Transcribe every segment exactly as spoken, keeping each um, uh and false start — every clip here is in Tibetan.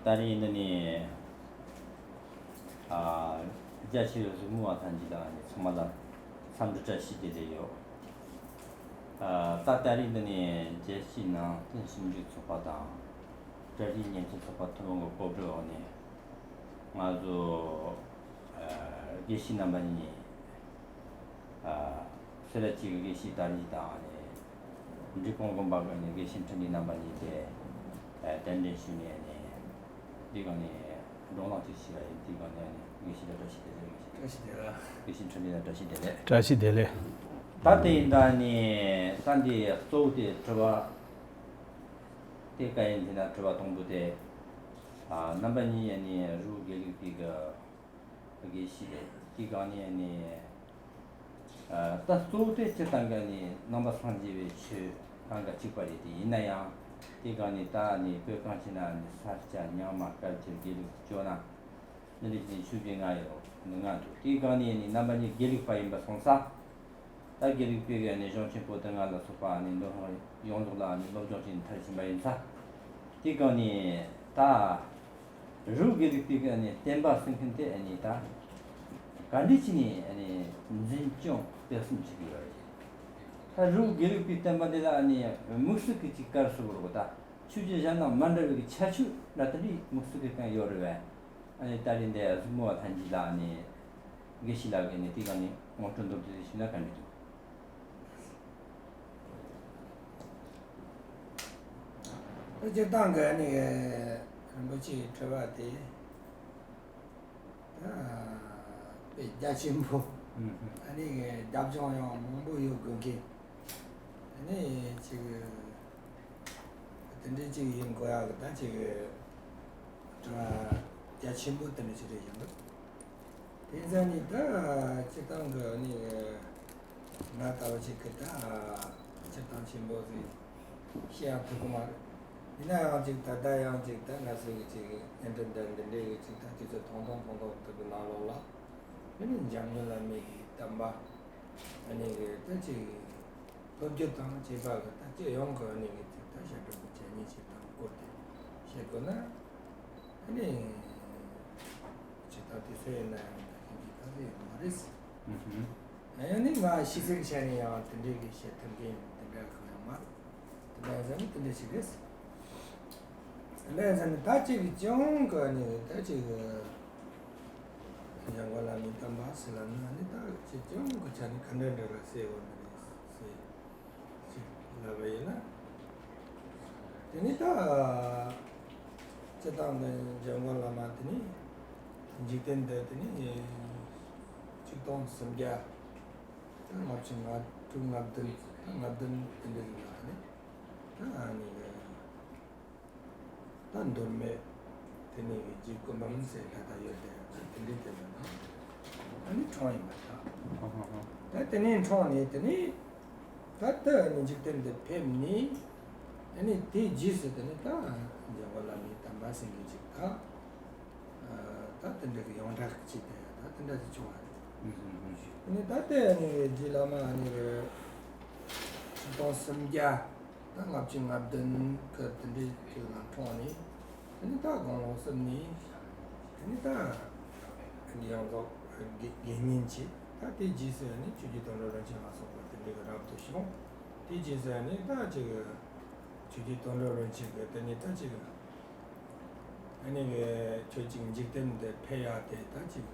ད་རིང་འདི་ནས་ཨ་རྒྱ་ཆེ་བའི་གཟིགས་མོ་བ་ཐམས་ཅད་ལ་ནི་ཚང་མ་ལ་འཚམས་འདྲི་བཀྲ་ཤིས་བདེ་ལེགས་ཡོད། ཨ་ད་ད་རིང་འདི་ནས་རྒྱལ་སྤྱིའི་ནང་བསྟན་ཞིབ་འཇུག་ཚོགས་པ་དང་། བཀྲ་ཤིས་ཉིན་མཚན་ཚོགས་པ་ཐུན་མོང་གི་གོ་སྒྲིག་འོག་ནས་ང་ཚོ་ཨ་དགེ་བཤེས་རྣམ་པ་གཉིས། ཨ་སེ་ར་བྱེས་ཀྱི་དགེ་བཤེས་དར་རྒྱས་དང་ནི། འབྲས་སྤུངས་དགོན་པ་གི་ནི་དགེ་བཤེས་འཕྲིན་ལས་རྣམ་པ་གཉིས་ཏེ། ཨ་གདན་འདྲེན་ཞུས་ནས་ནི། འདི་ག་ནི་བགྲོ་གླེང་ཅིག་བྱས་པ་ཡིན། འདི་ག་ནི་ནི་དགེ་བཤེས་ལ་བཀྲ་ཤིས་བདེ་ལེགས། བཀྲ་ཤིས་བདེ་ལེགས། དགེ་བཤེས་འཕྲིན་ལས་ལ་བཀྲ་ཤིས་བདེ་ལེགས། བཀྲ་ཤིས་བདེ་ལེགས། ད་དེ་ཡིན་ད་ནི་ད་འདི་གཙོ་བོ་དེ་དྲི་བ་དེ་ག་ཡིན་དེ་ན་དྲི་བ་དང་པོ་དེ། ཨ་རྣམ་པ་གཉིས་ཡ་ནི་རི་བོ་དགེ་ལུགས་པའི་གི་དགེ་བཤེས་རེད། དེ་གང་ནས་ནི། ཨ་ད་གཙོ་བོ་དེ་སྤྱིར་བཏང་གི་ནི་ནང་པ་སངས་རྒྱས་པའི་ཆོས་གང་ག་གཅིག་པ་རེད། དེ་ཡིན་ན་ཡང་དེ་གང་ནི་ད་ནི་བོད་གངས་ཅན་ན་ནི་ས་སྐྱ་རྙིང་མ་དཀར་གྱི་དགེ་ལུགས་བཅོ་ན་ནི་ལུགས་ཀྱི་ཆོས་པའི་ལྔ་ཡོད་ནི་ལྔ་འདུག་དེ་གང་ནས་ནི་རྣམ་པ་གཉིས་དགེ་ལུགས་པ་ཡིན་པ་སོང་ཙང་། ད་དགེ་ལུགས་པའི་གི་ནི་གཞུང་ཆེན་པོ་དེ་ལྔ་ལ་སོགས་པ་ནི་འདི་ཡོངས་རྫོགས་ལ་ནི་སློབ་སྦྱོང་བྱས་ནས་མཐར་ཕྱིན་པ་ཡིན་ཙང་། དེ་གང་ནས་ད། རི་བོ་དགེ་ལུགས་པའི་གི་ནི་བསྟན་པ་སྲུང་མཁན་དེ་ནི་ད་ག་འདྲ་བྱས་ནས་ནི་འཛིན་སྐྱོང་སྤེལ་གསུམ་བྱེད་ཀྱི་ཡོད་རེད། ད་རི་བོ་དགེ་ལུགས་པའི་བསྟན་པ་འདི་ལ་ནི་དམིགས་བསལ་གྱི་ཅིག་ག་རེ་ཟེར་དགོས་རེད་གོ། ད་ཆོས་བརྒྱུད་གཞན་དང་མ་འདྲ་བའི་གི་ཁྱད་ཆོས་འདྲ་དེ་འདྲའི་དམིགས་བསལ་གྱི་གང་ཡོད་རེད་པས། ཨ་ནི་ད་རིང་འདི་གཟིགས་མོ་བ་ལྷན་རྒྱས་ལ་ནི་དགེ་བཤེས་ལགས་ཀྱིས་ནི་དེ་ག་ནི་ངོ་སྤྲོད་མདོར་བསྡུས་ཞུས་ན་ག་འདྲ་འདུག་སྤྱིར་བཏང་གི་ནི་རིན་པོ་ཆེའི་དྲི་བ་དེ་ད་དཔེ་རྒྱ་ཆེན་པོ། ཨ་ནི་རྒྱབ་ལྗོངས་ཡང་མང་པོ་ཡོད་དགོས་མཁན། ཨ་ནི་ཅིག་དེ་འདྲའི་ཅིག་ཡིན་དགོས་ཡག་གི་ད་ཅིག་དྲི་བ་རྒྱ་ཆེན་པོ་དེ་འདྲ་ཅིག་རེད་བཞག་འདུག་དེ་ཙམ་ནི་ད་སྤྱིར་བཏང་གི་ནི་ང་ལྟ་བུ་ཅིག་གི་ད་སྤྱིར་བཏང་ཆེན་པོ་ཟིག་བཤད་ཡག་ཐུབ་གི་མ་རེད། ཡིན་ན་ཡང་ཅིག་ད་ལྟ་ཡང་ཅིག་ད་ང་ཚོ་གི་ཅིག་བརྙན་འཕྲིན་འདི་འདི་འདྲའི་གི་ཅིག་ད་དུས་ཚོད་ཐུང་ཐུང་ཐུང་ཐུང་དེ་གི་ནང་ལོགས་ལ་ཨ་ནི་འཇམ་མགོན་བླ་མའི་གི་བསྟན་པ་ཨ་ནི་གི་ད་ཅིག་ལོ་རྒྱུས་དང་བཅས་པ་གི་ད་སྤྱི་ཡོངས་གི་ཨ་ནི་གི་ཅིག་ད་བཤད་སྒྲུབ་གི་བྱས་ཉེས་ཅིག་དང་སྐོར་དེ་བཤད་དགོས་ན། ཨ་ནི། ཇི་ལྟར་དུས་ཚོད་ཡིན་ན་ཡང་ད་ཐེངས་ཀྱི་ཐག་གཅོད་ཡོད་མ་རེད། ཨ་ཡང་ནི་ང་ཤེས་ཚད་ཆ་ནས་ཡང་དེ་འདྲའི་གི་བཤད་ཐུབ་མཁན་དེ་འདྲ་གང་ཡང་མ་རེད། དེ་འདྲ་ཡིན་ཙང་ནི་དེ་འདྲ་ཞིག་རེད། དེ་འདྲ་ཡིན་ཙང་ནི་ད་ཅིག་གི་ཅུང་གི་ནི་ད་ཅིག་གི་འཇམ་མགོན་བླ་མའི་བསྟན་པ་ཟེར་ལབ་ན་ནི་ད་ཅིག་ཅུང་གི་ཆ་ནས་ག་འདྲ་འདྲ་ལ་ཟེར་དགོས་ནི་རེད་ཟེར། ཅིག་ལབ་པ་ཡིན་ན། དེ་ནི་ད་སྤྱིར་བཏང་ནི་འཇམ་མགོན་བླ་མ་དེ་ནི་འཇིག་རྟེན་འདི་དེ་ནི་ཆིག་སྟོང་སུམ་བརྒྱ་ལྔ་བཅུ་ང་དྲུག་ང་བདུན་ལྔ་བདུན་དེ་འདྲ་ཡིན་ལ་ནི་ད་ནི། ད་མདོ་སྨད་དེ་ནས་རྗེ་སྐུ་འབུམ་ཟེར་ད་ལྟ་ཡོད་དེ་དེ་འདྲའི་དེ་ལ་ཨ་ནི་འཁྲུངས་ཡིན་པ་ད། ད་དེ་ནས་འཁྲུངས་ནས་དེ་ནས་ད་ལྟ་ཨ་ནི་འཇིག་རྟེན་འདི་ཕེབས་ནས་ཨ་ནི་དེའི་རྗེས་སུ་དེ་ནས་ད་འཇམ་མགོན་བླ་མའི་བསྟན་པ་ཟེར་མཁན་ཅིག་ད་ད་དེ་འདྲ་གི་ཡོངས་གྲགས་ཅིག་དེ་ད་དེ་འདྲ་ཞིག་བྱུང་བ་རེད། ཨ་ནི་ད་ལྟ་ཨ་ནི་རྗེ་བླ་མ་ཨ་ནི་ཆིག་སྟོང་སུམ་བརྒྱ། ད་ལྔ་བཅུ་ང་བདུན་གི་དེ་འདྲའི་དུས་ལ་འཁྲུངས་ནས། དེ་ནས་ད་དགུང་ལོ་གསུམ་ནས། དེ་ནས་ད་ཡོངས་རྫོགས་དགེ་དགེ་བསྙེན་བྱས། ད་དེའི་རྗེས་སུ་ནི་ཆོས་རྗེ་དོན་གྲུབ་རིན་ཆེན་ལ་སོགས་པ་དེ་འདྲའི་གི་རབ་ཏུ་བྱུང་། དེའི་རྗེས་སུ་ནི་ད་ཅིག་ཆོས་རྗེ་དོན་གྲུབ་རིན་ཆེན་གི་དེ་ནས་ད་ཅིག་ཨ་ནི་གི་ཁྱོད་ཅིག་འཇིག་རྟེན་འདི་ཕེབས་ཡག་དེ་ད་ཅིག་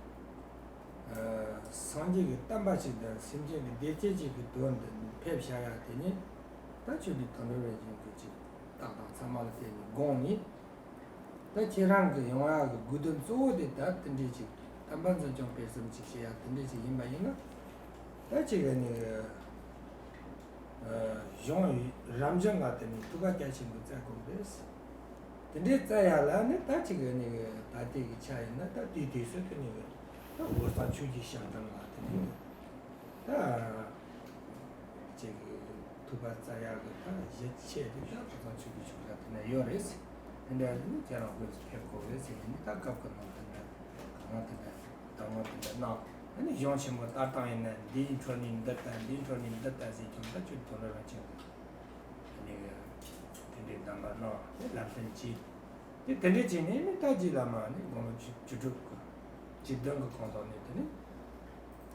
སངས་རྒྱས་ཀྱི་བསྟན་པ་ཞིག་དང་སེམས་ཅན་གྱི་བདེ་སྐྱིད་ཅིག་གི་དོན་དུ་ཕེབས་བཞག་ཡག་དེ་ནི་ད་ཆོས་ཀྱི་དོན་དུ་རེ་བཞིན་གྱི་ཅིག་རྟགས་དང་ཚད་མ་ལ་བརྟེན་ནས་དགོངས་ནས། ད་ཁྱེད་རང་གི་ཡོང་ཡག་གི་དགོས་དོན་གཙོ་བོ་དེ་ད་དེ་འདྲའི་ཅིག་བསྟན་པ་འཛིན་སྐྱོང་སྤེལ་གསུམ་ཅིག་བྱེད་ཡག་དེ་འདྲའི་ཅིག་ཡིན་པ་ཡིན་ན། ད་ཅིག་ནི་གཞུང་རབ་འབྱམས་ལ་བརྟེན་ནས་ཐུགས་ཁུར་རྒྱ་ཆེན་པོ་བསྩལ་དགོས་རེད། དེ་འདྲའི་བསྩལ་ཡག་ལ་ནི་ད་ཅིག་ནི་ད་ལྟའི་གི་ཆ་ཡིན་ན་ད་དུས་དུས་སུ་དེ་ནི་ད་བོད་གཙང་ཆོས་ཀྱི་ཞིང་ཁམས་ལ་དེ་ནི་ད་ཅིག་ཐུགས་ཁུར་བསྩལ་ཡག་གི་ད་གཞི་ཆེ་དེ་ད་བོད་གཙང་ཆོས་ཀྱི་ཕྱོགས་ལ་དེ་ན་ཡོད་རེད། དེ་འདྲ་ནི་ཁྱེད་རང་བོད་སུ་ཕེབས་དགོས་རེད་ཟེར་ནས་ནི་ད་སྐབས་ཀྱི་ནང་དེ་འདྲ་གང་དེ་འདྲ་དང་པོ་དེ་འདྲ་གནང་། ཨ་ནི་གཞུང་ཆེན་མོ་ལྟ་སྟངས་ཡིན་ན་འདིའི་འཕྲོ་ནས་འདི་ལྟ་འདིའི་འཕྲོ་ནས་འདི་ལྟ་ཟེར་ཀྱང་ད་ཁྱོད་དོན་དུ་རང་ཆེན་པོ་ཨ་ནི་དེ་འདྲའི་གདམས་པ་གནང་ནི་ལམ་སྟོན་བྱས། དེ་དེ་འདྲ་བྱས་ནས་ནི་ད་རྗེ་བླ་མ་ནི་དགུང་ལོ་བཅུ་བཅུ་དྲུག་གི་བཅུ་བདུན་གི་གོང་དུ་ནས་དེ་ནི་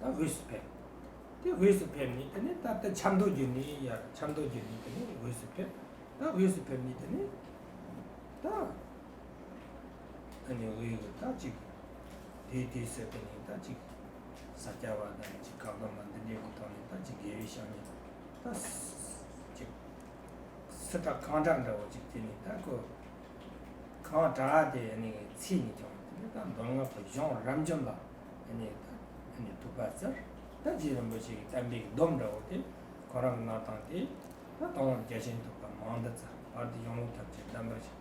ད་དབུས་སུ་ཕེབས། དེ་དབུས་སུ་ཕེབས་ནས་དེ་ནི་ད་ལྟ་ཆབ་མདོ་བརྒྱུད་ནས་ཡར་ཆབ་མདོ་བརྒྱུད་ནས་དེ་ནི་དབུས་སུ་ཕེབས། ད་དབུས་སུ་ཕེབས་ནས་དེ་ནི་ད་ཨ་ནི་དབུས་ཀྱི་ད་ཅིག་དེའི་དུས་སུ་དེ་ནི་ད་ཅིག་ས་སྐྱ་པ་དང་ཅིག་བཀའ་གདམས་པ་འདི་འདྲའི་གི་ཐོག་ནས་ད་ཅིག་དགེ་བའི་བཤེས་གཉེན་ད་ཅིག་སྲིད་གྲྭ་གང་དྲག་འདྲ་བོ་ཅིག་དེ་ནི་ད་ཁོ་གང་དྲག་དེ་ནི་ཚིག་ནི་ཀྱང་དེ་ནི་ད་མདོ་སྔགས་ཀྱི་གཞུང་རབ་འབྱམས་ལ་ནི་ད་ནི་ཐུགས་ཕན་ཟེར། ད་རྗེ་རིན་པོ་ཆེ་གི་བསྟན་པའི་སྡོམ་འདྲ་བོ་དེ་ཁོ་རང་གི་གནང་སྟངས་དེ་ད་དང་པོར་རྒྱ་ཆེན་ཐོབ་པ་མང་འདི་ཙམ། བར་དུ་ཡང་ལུང་ཐམས་ཅད་བདེན་པར་ཤེས།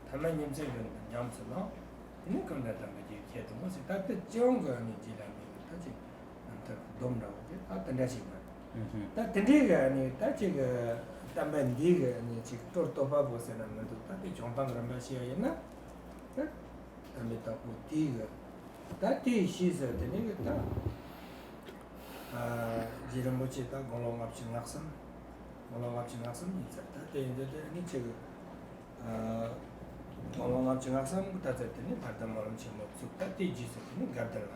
ཐ་མ་ཉིན་མཚན་ཀུན་ཏུ་ཉམས་སུ་བླངས། དེ་ནི་ཀུན་ཏུ་བདེན་པ་རྒྱུད་ཁྱེར་དུ་འོང་ཟེར། ད་ལྟ་སྤྱི་ཡོངས་ཀྱི་ནི་རྗེ་བླ་མའི་ད་ཅིག་རྣམ་ཐར་གྱི་སྡོམ་འདྲ་བོ་དེ་ད་དེ་འདྲ་ཞིག་རེད། ད་དེ་འདྲའི་གི་ནི་ད་ཅིག་གི་བསྟན་པ་འདིའི་གི་ནི་ཅིག་གྲོལ་བཏོད་པ་པོ་ཟེར་ན་མི་འདུག་ད་དེ་བྱུང་སྟངས་རིམ་པ་བཤད་ཡིན་ན། ད་བསྟན་པའི་བདག་པོ་དེའི་གི་ད་དེའི་ཕྱིས་སུ་དེ་ནི་གི་ད་རྗེ་རིན་པོ་ཆེ་ད་དགུང་ལོ་ལྔ་བཅུ་ང་གསུམ། དགུང་ལོ་ལྔ་བཅུ་ང་གསུམ་ཡིན་ཟེར། ད་དེ་ཡིན་དུས་དེ་ནི་ཅིག་གི་དགུང་ལོ་ལྔ་བཅུ་ང་གསུམ་གི་ད་ཚེ་དེ་ནི་ལྷ་ལྡན་སྨོན་ལམ་ཆེན་མོ་བཙུགས། ད་དེའི་རྗེས་སུ་དེ་ནི་དགའ་ལྡན་ལ།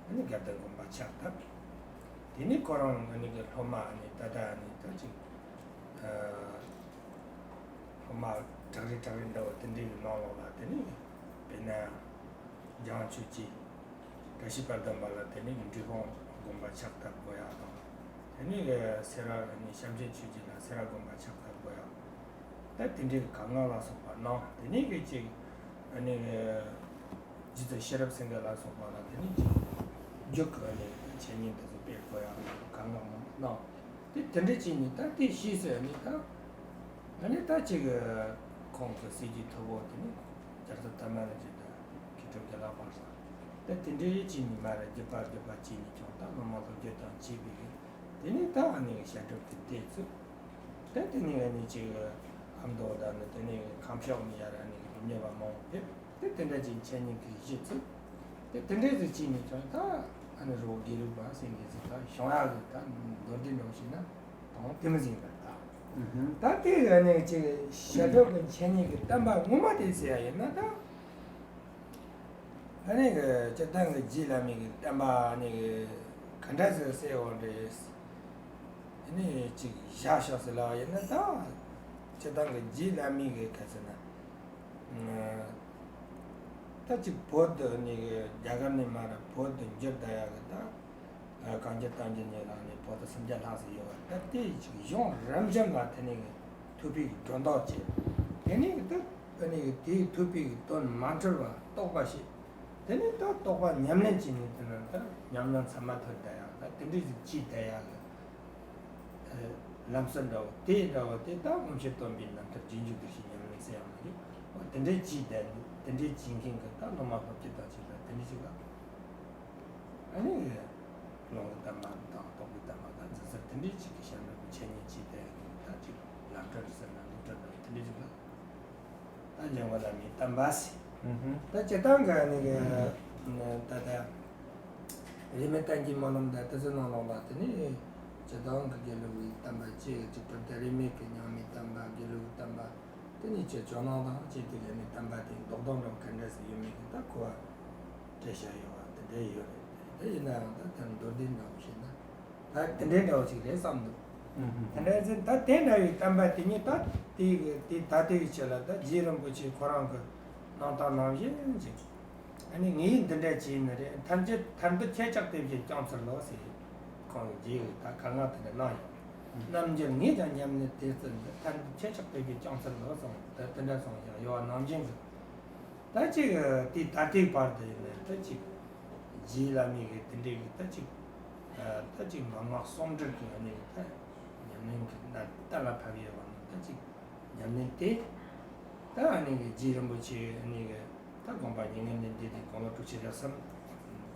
ཨ་ནི་དགའ་ལྡན་དགོན་པ་ཕྱག་བཏབ། དེ་ནས་ཁོ་རང་ཨ་ནི་གི་སློབ་མ་ཨ་ནི་ད་ལྟ་ཨ་ནི་ད་ཅིག་ཨ་སློབ་མ་བྲག་རི་བྲག་རི་འདྲ་བོ་དེ་འདྲའི་གི་ནང་ལོགས་ལ་དེ་ནས་དཔེར་ན་འཇང་ཆོས་རྗེ་བཀྲ་ཤིས་དཔལ་ལྡན་པ་ལ་དེ་ནས་འབྲི་གུང་དགོན་པ་ཕྱག་བཏབ་དགོས་ཡག་དང་། དེ་ནས་གི་སེ་ར་ཨ་ནི་བྱམས་ཆེན་ཆོས་རྗེ་ལ་སེ་ར་དགོན་པ་ཕྱག་བཏབ་དགོས་ཡག་ད་དེ་འདྲའི་གི་གང་ལ་སོགས་པ་གནང་། དེ་ནས་གི་ཅིག་ཨ་ནི་གི་རྗེ་བཙུན་ཤེས་རབ་སེང་གེ་ལ་སོགས་པ་ལ་དེ་ནི་ཅིག་རྒྱུད་ཀྱི་ཨ་ནི་འཆད་ཉན་དེ་ཚོ་སྤེལ་དགོས་ཡག་གང་གང་མང་གནང་། དེ་དེ་འདྲ་བྱས་ནས་ད་དེ་ཕྱིས་སུ་ཨ་ནི་ད་ཨ་ནི་ད་ཅིག་ཁོང་གི་སྲས་ཀྱི་ཐུ་བོ་དེ་ནི་རྒྱལ་ཚབ་ཐ་མ་རིན་ཆེན་དང་མཁས་གྲུབ་དགེ་ལེགས་དཔལ་བཟང་། ད་དེ་འདྲ་བྱས་ནས་མར་བརྒྱུད་པ་བརྒྱུད་པ་བྱས་ནས་ཀྱང་ད་སློབ་མ་སློབ་བརྒྱུད་དང་བཅས་པའི་གི་དེ་ནི་ད་ཨ་ནི་གི་བཤད་སྒྲུབ་ཀྱི་སྡེ་བཙུགས། དེ་དེ་ནས་ཨ་ནི་ཅིག་ཨ་མདོ་དང་ནི་དེ་ནས་ཁམས་ཕྱོགས་ནས་ཡར་ཨ་ནི་སློབ་གཉེར་བ་མང་པོ་ཕེབས། དེ་དེ་འདྲ་ཅིག་འཆད་ཉན་གྱི་གཞི་བཙུགས། དེ་དེ་འདྲ་ཟིག་བྱས་ནས་ཀྱང་ད་ཨ་ནི་རི་བོ་དགེ་ལུགས་པ་ཟེར་མཁན་ཟིག་ད་བྱུང་ཡག་གི་ད་མདོར་བསྡུས་འདྲ་བོ་བྱས་ན་དང་དེ་མོ་ཟིག་རེད་ད། ད་དེ་ཨ་ནི་ཅིག་བཤད་སྒྲུབ་ཀྱི་འཆད་ཉན་གྱི་བསྟན་པ་ངོ་མ་དེ་ཟེར་ཡ་ཡིན་ན་ད། ཨ་ནི་གི་སྤྱིར་བཏང་གི་རྗེ་བླ་མའི་གི་བསྟན་པ་ཨ་ནི་གི་ག་འདྲ་ཟིག་གསལ་བོ་འདྲ། ཨ་ནི་ཅིག་བཞག་ཤོག་ཟེར་ལབ་ཡིན་ན་ད། སྤྱིར་བཏང་གི་རྗེ་བླ་མའི་གི་ག་ཟེར་ན། ད་ཅིག་བོད་དུ་ཨ་ནི་གི་རྒྱ་གར་ནས་མར་བོད་དུ་འགྱུར་བསྡད་ཡག་གི་ད། གངས་ཅན་བསྟན་འགྱུར་གཉིས་ལ་ནི་བོད་དུ་སུམ་བརྒྱ་ལྷག་ཙམ་ཡོད་པ་ད་དེ་ཅིག་གཞུང་རབ་འབྱམས་ལ་དེ་ནས་གི་ཐུག་པའི་གི་སྒྲོ་འདོགས་བཅད། དེ་ནས་གི་ད་ཨ་ནི་གི་དེའི་ཐུག་པའི་གི་དོན་མ་འཁྲུལ་བ་རྟོགས་པ་ཞིག་དེ་ནས་ད་རྟོགས་པ་ཉམས་ལེན་བྱས་ནས་དེ་ནས་ད་ཉམས་མྱོང་ཚད་མ་མཐོ་བསྡད་ཡག་ད་དེ་འདྲ་ཞིག་བྱས་བསྡད་ཡག་གི་ལམ་སྲོལ་འདྲ་བོ་དེ་འདྲ་བོ་དེ་ད་མངོན་ཤེས་སྟོན་པའི་རྣམ་ཐར་རྗེས་འཇུག་བདེར་གཤེགས་ཉམས་ལེན་ཟེར་ཡང་མ་རེད། འོ་དེ་འདྲ་བྱས་བསྡད་འདུག་དེ་འདྲ་བྱེད་མཁན་གི་ད་སློབ་མ་སློབ་ཕྲུག་དང་བཅས་པ་དེ་འདྲ་ཞིག་ལ། ཨ་ནི་ལུང་གི་བསྟན་པ་དང་རྟོགས་པའི་བསྟན་པ་དང་འཛིན་སྲོལ་དེ་འདྲའི་ཅིག་གི་ཞབས་འདྲ་གི་འཆད་ཉན་བྱས་ཏེ་ད་ཅིག་ལམ་གྲྭ་རེད་ཟེར་ན་སློབ་གྲྭ་འདྲ་བོ་དེ་འདྲའི་ཅིག་ལ་ད་འཇམ་མགོན་བླ་མའི་བསྟན་པ་ཟེར། ད་སྤྱིར་བཏང་གི་ཨ་ནི་གི་ད་ལྟ་རིས་མེད་བསྟན་གྱི་སྨོན་ལམ་དང་དེ་ཚོའི་ནང་ལོགས་ལ་དེ་ནི་སྤྱིར་བཏང་གི་དགེ་ལུགས་པའི་བསྟན་པ་བཅས་ཀྱི་གྲུབ་པ་དེ་རིས་མེད་ཀྱི་རྙིང་མའི་བསྟན་པ་དགེ་ལུགས་ཀྱི་བསྟན་པ། དེ་ནས་ཁྱེད་ཇོ་ནང་དང་བཅས་ཏེ་ལས་ནས་བསྟན་པ་དེ་རྡོག་རྡོག་འདྲ་ག་འདྲ་ཟིག་ཡོད་མེད་ཀྱི་ད་གོ་བ་སྤྲད་བཞག་ཡོད་པ་དེ་འདྲ་ཡོད་རེད། དེ་ཡིན་ན་ཡང་ད་དེ་མདོར་བསྡུས་འདྲ་བོ་བྱས་ན་ད་དེ་འདྲའི་འདྲ་བོ་ཞིག་རེད་བསམ་འདུག་དེ་འདྲ་ཟེར་ད་དེ་འདྲ་བའི་བསྟན་པ་དེ་ཉིད་ད་དེ་གི་དེ་ད་ལྟའི་ཆེད་ལ་ད་རྗེ་རིན་པོ་ཆེ་ཁོ་རང་གི་གནང་སྟངས་ནང་བཞིན་ཅིག་ཨ་ནི་ངས་འདི་འདྲ་བྱས་ནི་རེད། ཐར་འགྱུར་ཐར་འདོད་ཁྱེད་ཅག་དེ་བཞིན་སྐྱོང་ཚུལ་ལོ་ཟེར། ཁོང་གིས་རྗེ་ཡི་ད་བཀའ་མངགས་དེ་འདྲ་གནང་ཡོད། རྣམ་འགྱུར་ངས་ཀྱང་ཉམས་ནི་དེ་ཚུལ་འདི། ཐར་འདོད་ཁྱེད་ཅག་དེ་བཞིན་སྐྱོང་ཚུལ་ལོ་གསུངས། ད་དེ་འདྲ་གསུངས་ཤག་ཡོད་པ་ནང་བཞིན་གྱི། ད་ཅིག་དེ་ད་ལྟའི་བར་དུ་ཡིན་ནའི་ད་ཅིག་རྗེ་བླ་མའི་གི་དེ་འདྲའི་གི་ད་ཅིག་ད་ཅིག་མན་ངག་གསུམ་སྒྲིལ་གྱི་ཨ་ནི་ད་ཉམས་ལེན་གྱི་ད་གཏན་ལ་ཕབ་ཡོད་པ་ནི་ད་ཅིག་ཉམས་ལེན་དེ། ད་ཨ་ནི་གི་རྗེ་རིན་པོ་ཆེ་ཨ་ནི་གི་ད་དགོངས་པ་མྱ་ངན་ལས་འདས་ཏེ་དགུང་ལོ་དྲུག་ཅུ་རེ་གསུམ་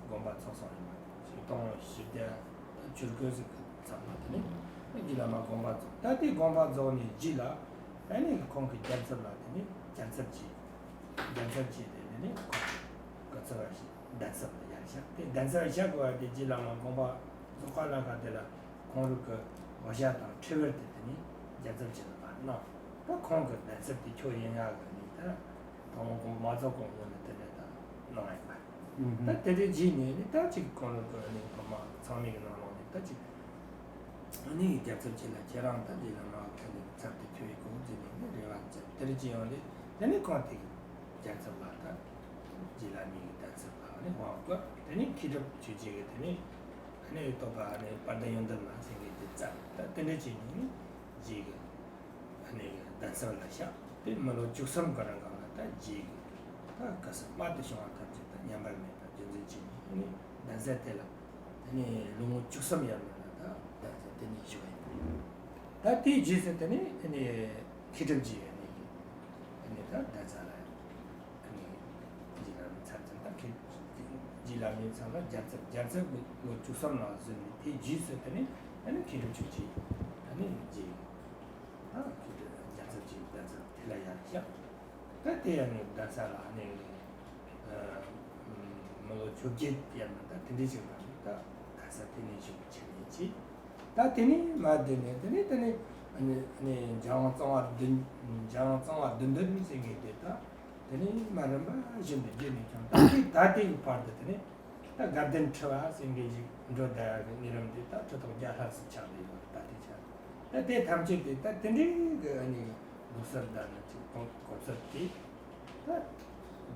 དགོངས་པ་རྫོགས་སོང་ཡོད་མ་རེད། ཆིག་སྟོང་བཞི་བརྒྱ་ད་བཅུ་དགུ་ཟིག་གི་མཚམས་ལ་དེ་ནས་རྗེ་བླ་མ་དགོངས་པ་རྫོགས། ད་དེ་དགོངས་པ་རྫོགས་ནས་རྗེས་ལ་ཨ་ནི་གི་ཁོང་གི་རྒྱལ་ཚབ་ལ་དེ་ནས་རྒྱལ་ཚབ་བྱས། རྒྱལ་ཚབ་བྱས་ཏེ་དེ་ནས་ཁོང་གི་ཚབ་པ་ཞིག་གདན་ཚབ་ལ་ཡར་བཞག་དེ་གདན་ཚབ་བཞག་དགོས་པ་དེ་རྗེ་བླ་མ་དགོངས་པ་རྫོགས་པ་ལ་ཁ་དེ་ལ། ཁོང་རང་གི་དབུ་ཞྭ་དང་ཁྲི་བར་དེ་དེ་ནས་རྒྱལ་ཚབ་ཅིག་ལ་ཕར་གནང་། ད་ཁོང་གི་གདན་ཚབ་དེ་ཁྱོད་ཡིན་ཡག་གི་ནི་ད་ དང་པོ་གོང་མ་རྫོགས་གོང་ནས་དེ་འདྲ་ད་གནང་ཡོད་པ་རེད། ད་དེ་འདྲའི་རྗེས་ནས་ནི་ད་ཅིག་གང་ལ་གང་ནས་ཚང་མ་ཚང་མའི་གི་ནང་ལོགས་ནས་ད་ཅིག་ཨ་ནི་རྒྱལ་ཚབ་ཅིག་ལ་ཁྱེད་རང་ད་འདི་ལ་མ་ཁ་ནས་ཚབ་ཏུ་ཁྱོད་ཡི་གོ་ཟེར་ནས་ནི་རེ་བ་བྱས། དེ་འདྲ་ཅིག་ཡོང་དུས་དེ་ནི་ཁོང་དེ་གི་རྒྱལ་ཚབ་ལ་ད་རྗེ་བླ་མའི་གི་གདན་ས་ལ་ནི་དབང་བསྐུར། དེ་ནི་མཁས་གྲུབ་ཆོས་རྗེ་གི་དེ་ནི་ཨ་ནི་རྟོགས་པ་ཨ་ནི་དཔལ་ལྡན་ཡོན་ཏན་མ་ཟེར་མཁན་དེ་བཙལ། ད་དེ་འདྲ་བྱས་ནས་ནི་རྗེ་གི་ཨ་ནི་གདན་ས་ལ་བཞག་དེ་མི་ལོ་བཅུ་གསུམ་གི་རིང་ལ་ད་རྗེ་གི་ད་ག་ས་མ་དེ་བྱུང་བ་ཐམས་ཅད་ད་ཉམས་པ་མེད་པ་རྒྱུན་འཛིན་བྱས་ནས་ཨ་ནི་གདན་ས་དེ་ལ་ཨ་ནི་ལོ་ངོ་བཅུ་གསུམ་ཡར་མར་ལ་ད་གདན་ས་དེ་ནས་བཞུགས་ཡིན། ད་དེའི་རྗེས་སུ་དེ་ནས་ཨ་ནི་མཁས་གྲུབ་རྗེ་ཨ་ནི་ཨ་ནི་ད་གདན་ས་ལ་ཨ་ནི་རྗེ་བླ་མའི་ཚབ་ཙམ་ད་མཁས་རྗེ་བླ་མའི་ཚབ་ལ་རྒྱལ་ཚབ། རྒྱལ་ཚབ་ལོ་བཅུ་གསུམ་ལ་ཟིན་ནས་དེའི་རྗེས་སུ་དེ་ནས་ཨ་ནི་མཁས་གྲུབ་ཆོས་རྗེ་ཨ་ནི་རྗེ་ད་མཁས་གྲུབ་རྒྱལ་ཚབ་ཀྱི་གདན་ས་དེ་ལ་ཡར་བཞག་ད་དེ་ཡང་ནི་གདན་ས་ལ་ནི་མི་ལོ་བཅོ་བརྒྱད་ཡར་མར་ད་དེ་འདྲའི་ཞིག་ལ་ནི་ད་གདན་ས་དེ་ནས་བཞུགས་བྱས་ནས་ཅི། ད་དེ་ནས་མར་བསྡད་ནས་དེ་ནས་དེ་ནས་ཨ་ནི་ཨ་ནི་འཇམ་དབྱངས་གཙང་བ་བདུན། འཇམ་དབྱངས་གཙང་བ་བདུན་ལྡན་ཟེར་མཁན་དེ་ད་དེ་ནས་མར་རིམ་པ་བཞིན་དུ་བརྒྱུད་ནས་ཀྱང་ད་དེ་ད་དེ་གི་བར་དུ་དེ་ནས་ད་དགའ་ལྡན་ཁྲི་པ་ཟེར་མཁན་ཞིག་འགྲོ་བསྡད་ཡག་གི་གནས་རིམ་དེ་ད་ཁྲི་ཐོག་བརྒྱ་ལྷག་ཙམ་ཆགས་བསྡད་ཡོད་རེད། ད་དེ་ཆ་ད་དེ་ཐམས་ཅད་དེ་ད་དེ་འདྲའི་གི་ཨ་ནི་ལུགས་སྲོལ་དང་ནི་ཅིག་གོམས་གོམས་སྲོལ་དེ་ད་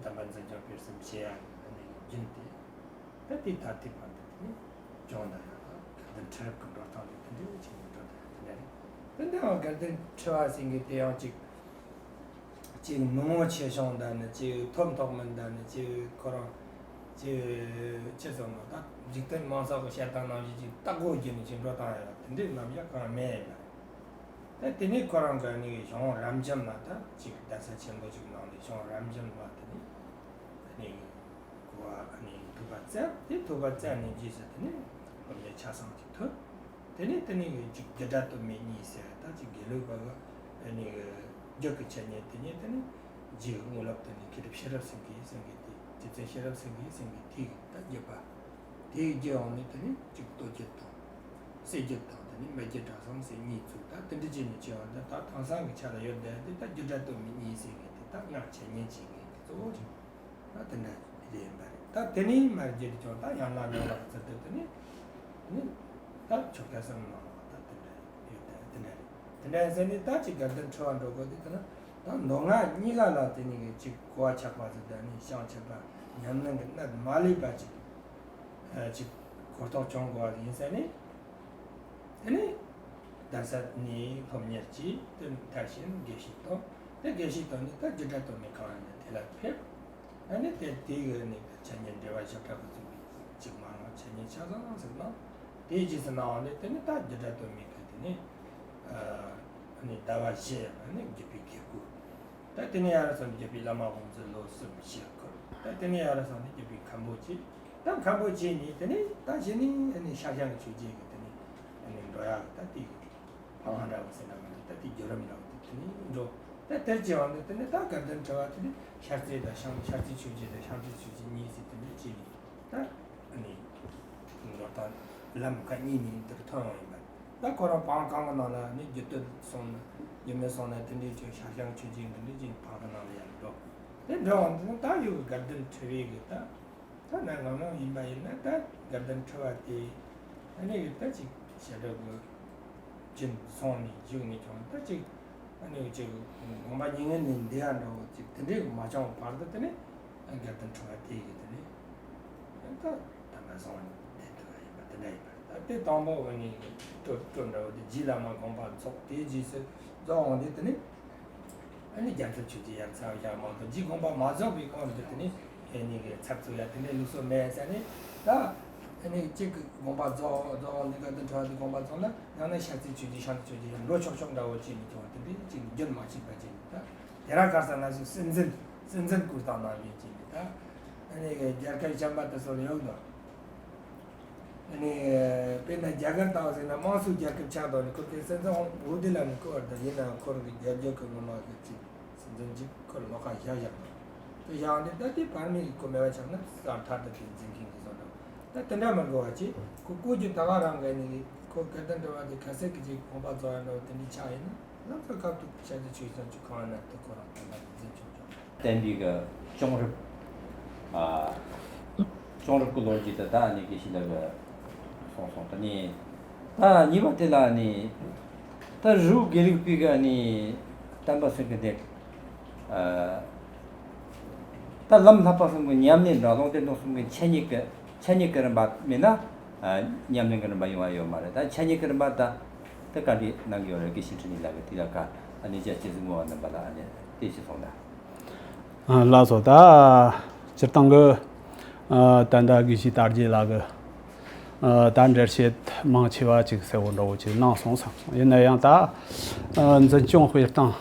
གདམས་པ་འཛིན་སྐྱོང་སྤེལ་གསུམ་བྱེད་ཡག་གི་ཨ་ནི་རྒྱུན་དེ་ད་དེ་ད་དེ་བར་དུ་དེ་ནི་སྦྱོང་བརྡར་ཡག་དང་དགའ་ལྡན་ཁྲི་རབས་ཀྱི་འགྲོ་སྟངས་དེ་དེ་འདྲའི་བྱས་ནས་འགྲོ་བསྡད་ཡག་དེ་འདྲ་རེད། དེ་འདྲ་བ་དགའ་ལྡན་ཁྲི་པ་ཟེར་མཁན་དེ་ཡང་ཅིག་ཅིག་མི་ངོ་ཆེ་ཆུང་དང་ནི་ཅིག་མཐོ་མཐོ་དམན་དང་ནི་ཅིག་ཁོ་རང་ཅིག་ཅི་ཟེར་མོ་ད་འཇིག་རྟེན་མང་ཚོགས་ཀྱི་བཤད་སྟངས་ནང་བཞིན་ཅིག་སྟག་སྒོ་བརྒྱུད་ནས་ཅིག་འགྲོ་སྟངས་ཡོད་པ་དེ་འདྲའི་རྣམ་གཞག་གང་མེད་ཡིན་པ་རེད། ད་དེ་ནས་ཁོ་རང་གི་ནི་གཞུང་རབ་འབྱམས་ལ་ད་ཅིག་གདན་ས་ཆེན་པོ་ཅིག་ནང་ནས་གཞུང་རབ་འབྱམས་ལ་དེ་ནས་ནི་གོ་བ་ནི་ཐོས་པ་བཙལ། དེ་ཐོས་པ་བཙལ་ནས་རྗེས་སུ་དེ་ནས་སློབ་གཉེར་ཆ་ཚང་ཅིག་ཐོན། དེ་ནས་དེ་ནས་ཅིག་རྒྱུ་འབྲས་སྟོབས་མེད་གཉིས་ཟེར་ད་ཅིག་དགེ་ལུགས་པ་གི་ནི་རྒྱུད་ཀྱི་འཆད་ཉན་དེ་ཉིད་དེ་ནས་རྗེ་གི་དངོས་སློབ་དེ་ནི་མཁས་གྲུབ་ཤེས་རབ་སེང་གེ་ཟེར་མཁན་དེ། རྗེ་བཙུན་ཤེས་རབ་སེང་གེ་ཟེར་མཁན་དེ་གི་ད་བརྒྱུད་པ། དེའི་རྒྱུད་འོག་ནས་དེ་ནས་ཅིག་མདོ་རྒྱུད་དང་། གསེར་རྒྱུད་དང་དེ་ནས་མི་རྒྱུད་གྲྭ་ཚང་ཟེར་གཉིས་ཚུད། ད་དེ་འདྲ་བྱས་ནས་བྱས་པ་འདི་ད་དེང་སང་གི་ཆ་ལ་ཡོད་བསྡད་དེ་ད་རྒྱུ་འབྲས་སྟོབས་མེད་གཉིས་ཟེར་མཁན་དེ་ད་སྔར་འཆད་ཉན་བྱེད་མཁན་དེ་གཙོ་བོ་རེད། ད་དེ་འདྲ་ཡིན་པ་རེད། ད་དེ་ནས་མར་བརྒྱུད་དེ་ཀྱང་ད་ཡན་ལག་ལྔ་པ་ཚུད་དེ་དེ་ནས་ནི་ད་ཆོ་ག་གསུམ་ནང་ལ་ད་དེ་འདྲ་ཡོད་དེ་དེ་འདྲ་རེད། དེ་འདྲ་ཡིན་ཟེར་ནས་ད་ཅིག་དགའ་ལྡན་ཁྲི་པ་འགྲོ་དགོས་དེ་དེ་ན་ད་མདོ་སྔགས་གཉིས་ཀ་ལ་དེ་ནས་གི་ཅིག་གོ་བ་ཆགས་པ་ཚོ་ད་ནི་བྱང་ཆུབ་པ་ཉམས་ལེན་གྱི་གནད་མ་ལུས་པ་ཅིག་ཅིག་གོ་རྟོགས་བྱུང་དགོས་པ་ཡིན་ཟེར་ནས། དེ་ནས་གདན་ས་ནས་སློབ་གཉེར་གྱིས་དེ་མཐར་ཕྱིན་དགེ་བཤེས་དང་། དེ་དགེ་བཤེས་དང་ནི་ད་རྒྱུ་འབྲས་སྟོབས་མེད་གང་ཡིན་ན་དེ་ལ་ཕེབས། ཨ་ནི་དེ་དེ་གི་ནི་འཆད་ཉན་འགྲེལ་པ་ཞིབ་ཕྲ་གི་ཚུལ་གྱིས་ཅིག་མ་ལངས་འཆད་ཉན་ཆ་ཚང་ཟིག་གནང་། དེའི་རྗེས་སུ་གནང་བ་ནི་དེ་ནི་ད་རྒྱུ་འབྲས་སྟོབས་མེད་གི་དེ་ནི་ཨ་ནི་ཟླ་བ་བཞི་ཡང་ནི་བརྒྱུད་པའི་དགེ་བསྐོས། ད་དེ་ནས་ཡར་སོང་བརྒྱུད་པའི་བླ་མ་དབང་ཚད་ལོ་གསུམ་ཞུ་ཁུར། ད་དེ་ནས་ཡར་སོང་ནས་བརྒྱུད་པའི་མཁན་པོ་བྱས། ད་མཁན་པོ་བྱས་ནས་དེ་ནས་ད་གཞི་ནས་ཨ་ནི་ཤར་བྱང་གི་ཆོས་བརྒྱུད་ཀྱི་དེ་ནས་ཨ་ནི་འགྲོ་ཡག་གི་ད་དེ་གི་འཕང་ལམ་འདྲ་བོ་ཟེར་ན་མ་རེད། ད་དེ་བརྒྱུད་རིམ་འདྲ་བོ་དེ་དེ་ནས་འགྲོ། ད་དེར་བྱས་པ་ནི་དེ་ནས་ད་དགའ་ལྡན་ཁྲི་པ་དེ་ནས་ཤར་རྩེ་དང་བྱང་ཤར་རྩེ་ཆོས་བརྒྱུད་དང་བྱང་རྩེ་ཆོས་བརྒྱུད་གཉིས་ཟེར་དེ་འདྲ་བྱས་ནས། ད་ཨ་ནི་འགྲོ་སྟངས་ལམ་ཁ་གཉིས་ནས་འདིར་ཐོན་ཡོང་ཡིན་པ། ད་ཁོ་རང་འཕང་གང་གི་ནང་ལ་ནི་རྒྱུད་སྟོད་སོང་ན་རྒྱུད་སྨད་སོང་ན་དེ་འདྲའི་ཆོས་ཤར་བྱང་ཆོས་བརྒྱུད་འདི་འདྲའི་ཅིག་འཕང་གི་ནང་ལ་ཡར་འགྲོ། དེ་འགྲོ་འོང་དུས་ད་ཡོད་དགའ་ལྡན་ཁྲི་པའི་གི་ད་ད་ན་ང་རང་ཡིན་པ་ཡིན་ན་ད་དགའ་ལྡན་ཁྲི་པ་དེ་ཨ་ནི་གི་ད་ཅིག་བྱེ་བྲག་གི་རྒྱུན་སོང་ནས་བཞུགས་ནས་ཀྱང་ད་ཅིག་ཨ་ནི་ཅིག་དགོངས་པ་མྱ་ངན་ལས་འདས་ཡ་འདྲ་བོ་ཅིག་དེ་འདྲའི་མ་བྱུང་བར་དུ་དེ་ནི་དགའ་ལྡན་ཁྲི་པ་དེ་གི་དེ་ནི་ད་དམ་པ་བཟང་བ་བསྡད་ཐུབ་པ་ཡིན་པ་དེ་འདྲ་ཡིན་པ་རེད། ད་དེ་དང་པོ་ཨ་ནི་སྤྲོ་སྤྲོ་འདྲ་བོ་དེ་རྗེ་བླ་མ་དགོངས་པ་རྫོགས། དེའི་རྗེས་སུ་རྫོགས་འོང་དུས་དེ་ནི། ཨ་ནི་རྒྱལ་ཚབ་ཆོས་རྗེ་ཡར་ཚར་བཞག་མ་གཏོགས་རྗེ་དགོངས་པ་མ་རྫོགས་པའི་སྐོར་འདི་དེ་ནི་ཨེ་ནི་གི་ཚབ་ཚུགས་ཡ་དེ་འདྲའི་ལུགས་སྲོལ་མེད་ཟེར་ནས། ད་ཨ་ནི་གཅིག་གི་དགོངས་པ་རྫོགས་རྫོགས་འདི་ག་དུ་འཕྲོ་བ་དེ་དགོངས་པ་རྫོགས་ན་ཡང་ན་ཤར་རྩེ་ཆོས་རྗེ་བྱང་རྩེ་ཆོས་རྗེ་ཡང་འགྲོ་ཆོག་ཆོག་འདྲ་བོ་བྱས་ནས་ཀྱང་དེ་འདྲའི་གཅིག་རྒྱུན་མ་ཆད་པ་བྱས་ནས། ད་དེ་རང་གར་ས་ང་ཚོས་སྲིད་འཛིན་སྲིད་འཛིན་བསྐོས་སྟངས་ནང་བཞིན་བྱས་ནས། ད་ཨ་ནི་རྒྱལ་ཁབ་གཞན་པ་དེ་ཚོ་ལ་ཡོད་དོ། ཨ་ནི་དཔེར་ན་རྒྱ་གར་ལྟ་བུ་ཟེར་ན་དམངས་གཙོའི་རྒྱལ་ཁབ་ཆགས་དོ་ནི་ཁོ་གི་སྲིད་འཛིན་འོ་དེ་ལ་ནི་བསྐོ་བར་དང་། ཡིན་ནའང་ཁོ་རང་གི་རྒྱལ་རྒྱུད་ཀྱི་ངོ་མ་གི་ཅིག་སྲིད་འཛིན་ཅིག་ཁོ་ལ་ལོགས་ཀ་བཞག་བཞག་དང་། དེ་བཞག་འདི་ད་དེ་བར་མི་གི་ཁོ་མེད་པ་ཆགས་ན་ས་ཐར་དུ་དེ་འཛིན་མཁན་གི་བཟོ་འདྲ། ད་དེ་འདྲ་མི་དགོས་པ་ཅིག་ཁོ་བསྐོ་རྒྱུ་ད་ག་རང་གི་ནི་ཁོ་དགའ་ལྡན་ཁྲི་པ་དེ་ཁ་གསལ་གི་ཅིག་དགོངས་པ་རྫོགས་ཡ་འདྲ་བོ་དེ་འདྲ་ཆགས་ཡིན་ན་ལམ་སང་སྐབས་དུ་ཤར་རྩེ་ཆོས་རྗེ་ཚང་ཆུ་ཁང་བ་ན་དེ་ཁོ་རང་དེ་འདྲ་འཛིན་ཆོག་ཆོག་བསྟན་པའི་གི་བྱུང་རབས། ཨ། བྱུང་རབས་ཀྱི་ལོ་རྒྱུས་དེ་ད་ཨ་ནི་དགེ་བཤེས་ལགས་ཀྱིས་གསུངས་སོང་། དེ་ནས་ད་གཉིས་པ་དེ་ལ་ཨ་ནི་ད་རི་བོ་དགེ་ལུགས་པའི་གི་ཨ་ནི་བསྟན་པ་ཟེར་གི་དེ། ཨ། ད་ལམ་བསླབ་པ་གསུམ་གྱི་ཉམས་ལེན་དང་ལུང་བསྟན་སྡོམ་གསུམ་གྱི་འཆད་ཉན་གྱི་འཆད་ཉན་གྱི་རིམ་པ་མེད་ན། ཨ། ཉམས་ལེན་གྱི་རིམ་པ་ཡོང་བ་ཡོད་མ་རེད། ད་འཆད་ཉན་གྱི་རིམ་པ་ད་དེ་ག་འདྲ་གནང་གི་ཡོད་རེད། དགེ་བཤེས་འཕྲིན་ལས་ལགས་ཀྱིས་དེ་ལ་ཁ་ཨ་ནི་རྒྱ་ཆེ་གཟིགས་མོ་བ་རྣམ་པ་ལ་ཨ་ནི་དེ་ཅིག་གསུངས་དང་། ཨ། ལགས་སོ། ད་སྤྱིར་བཏང་གི། ཨ། ད་ལྟ་དགེ་བཤེས་དར་རྒྱས་ལགས་ཀྱིས། ཨ། ད་འགྲེལ་བཤད་མང་ཆེ་བ་ཅིག་གསལ་བོ་འདྲ་བོ་ཅིག་གནང་སོང་བསམ་སོང་། ཡིན་ན་ཡང་ད། ཨ། འཛིན་སྐྱོང་སྤེལ་སྟངས།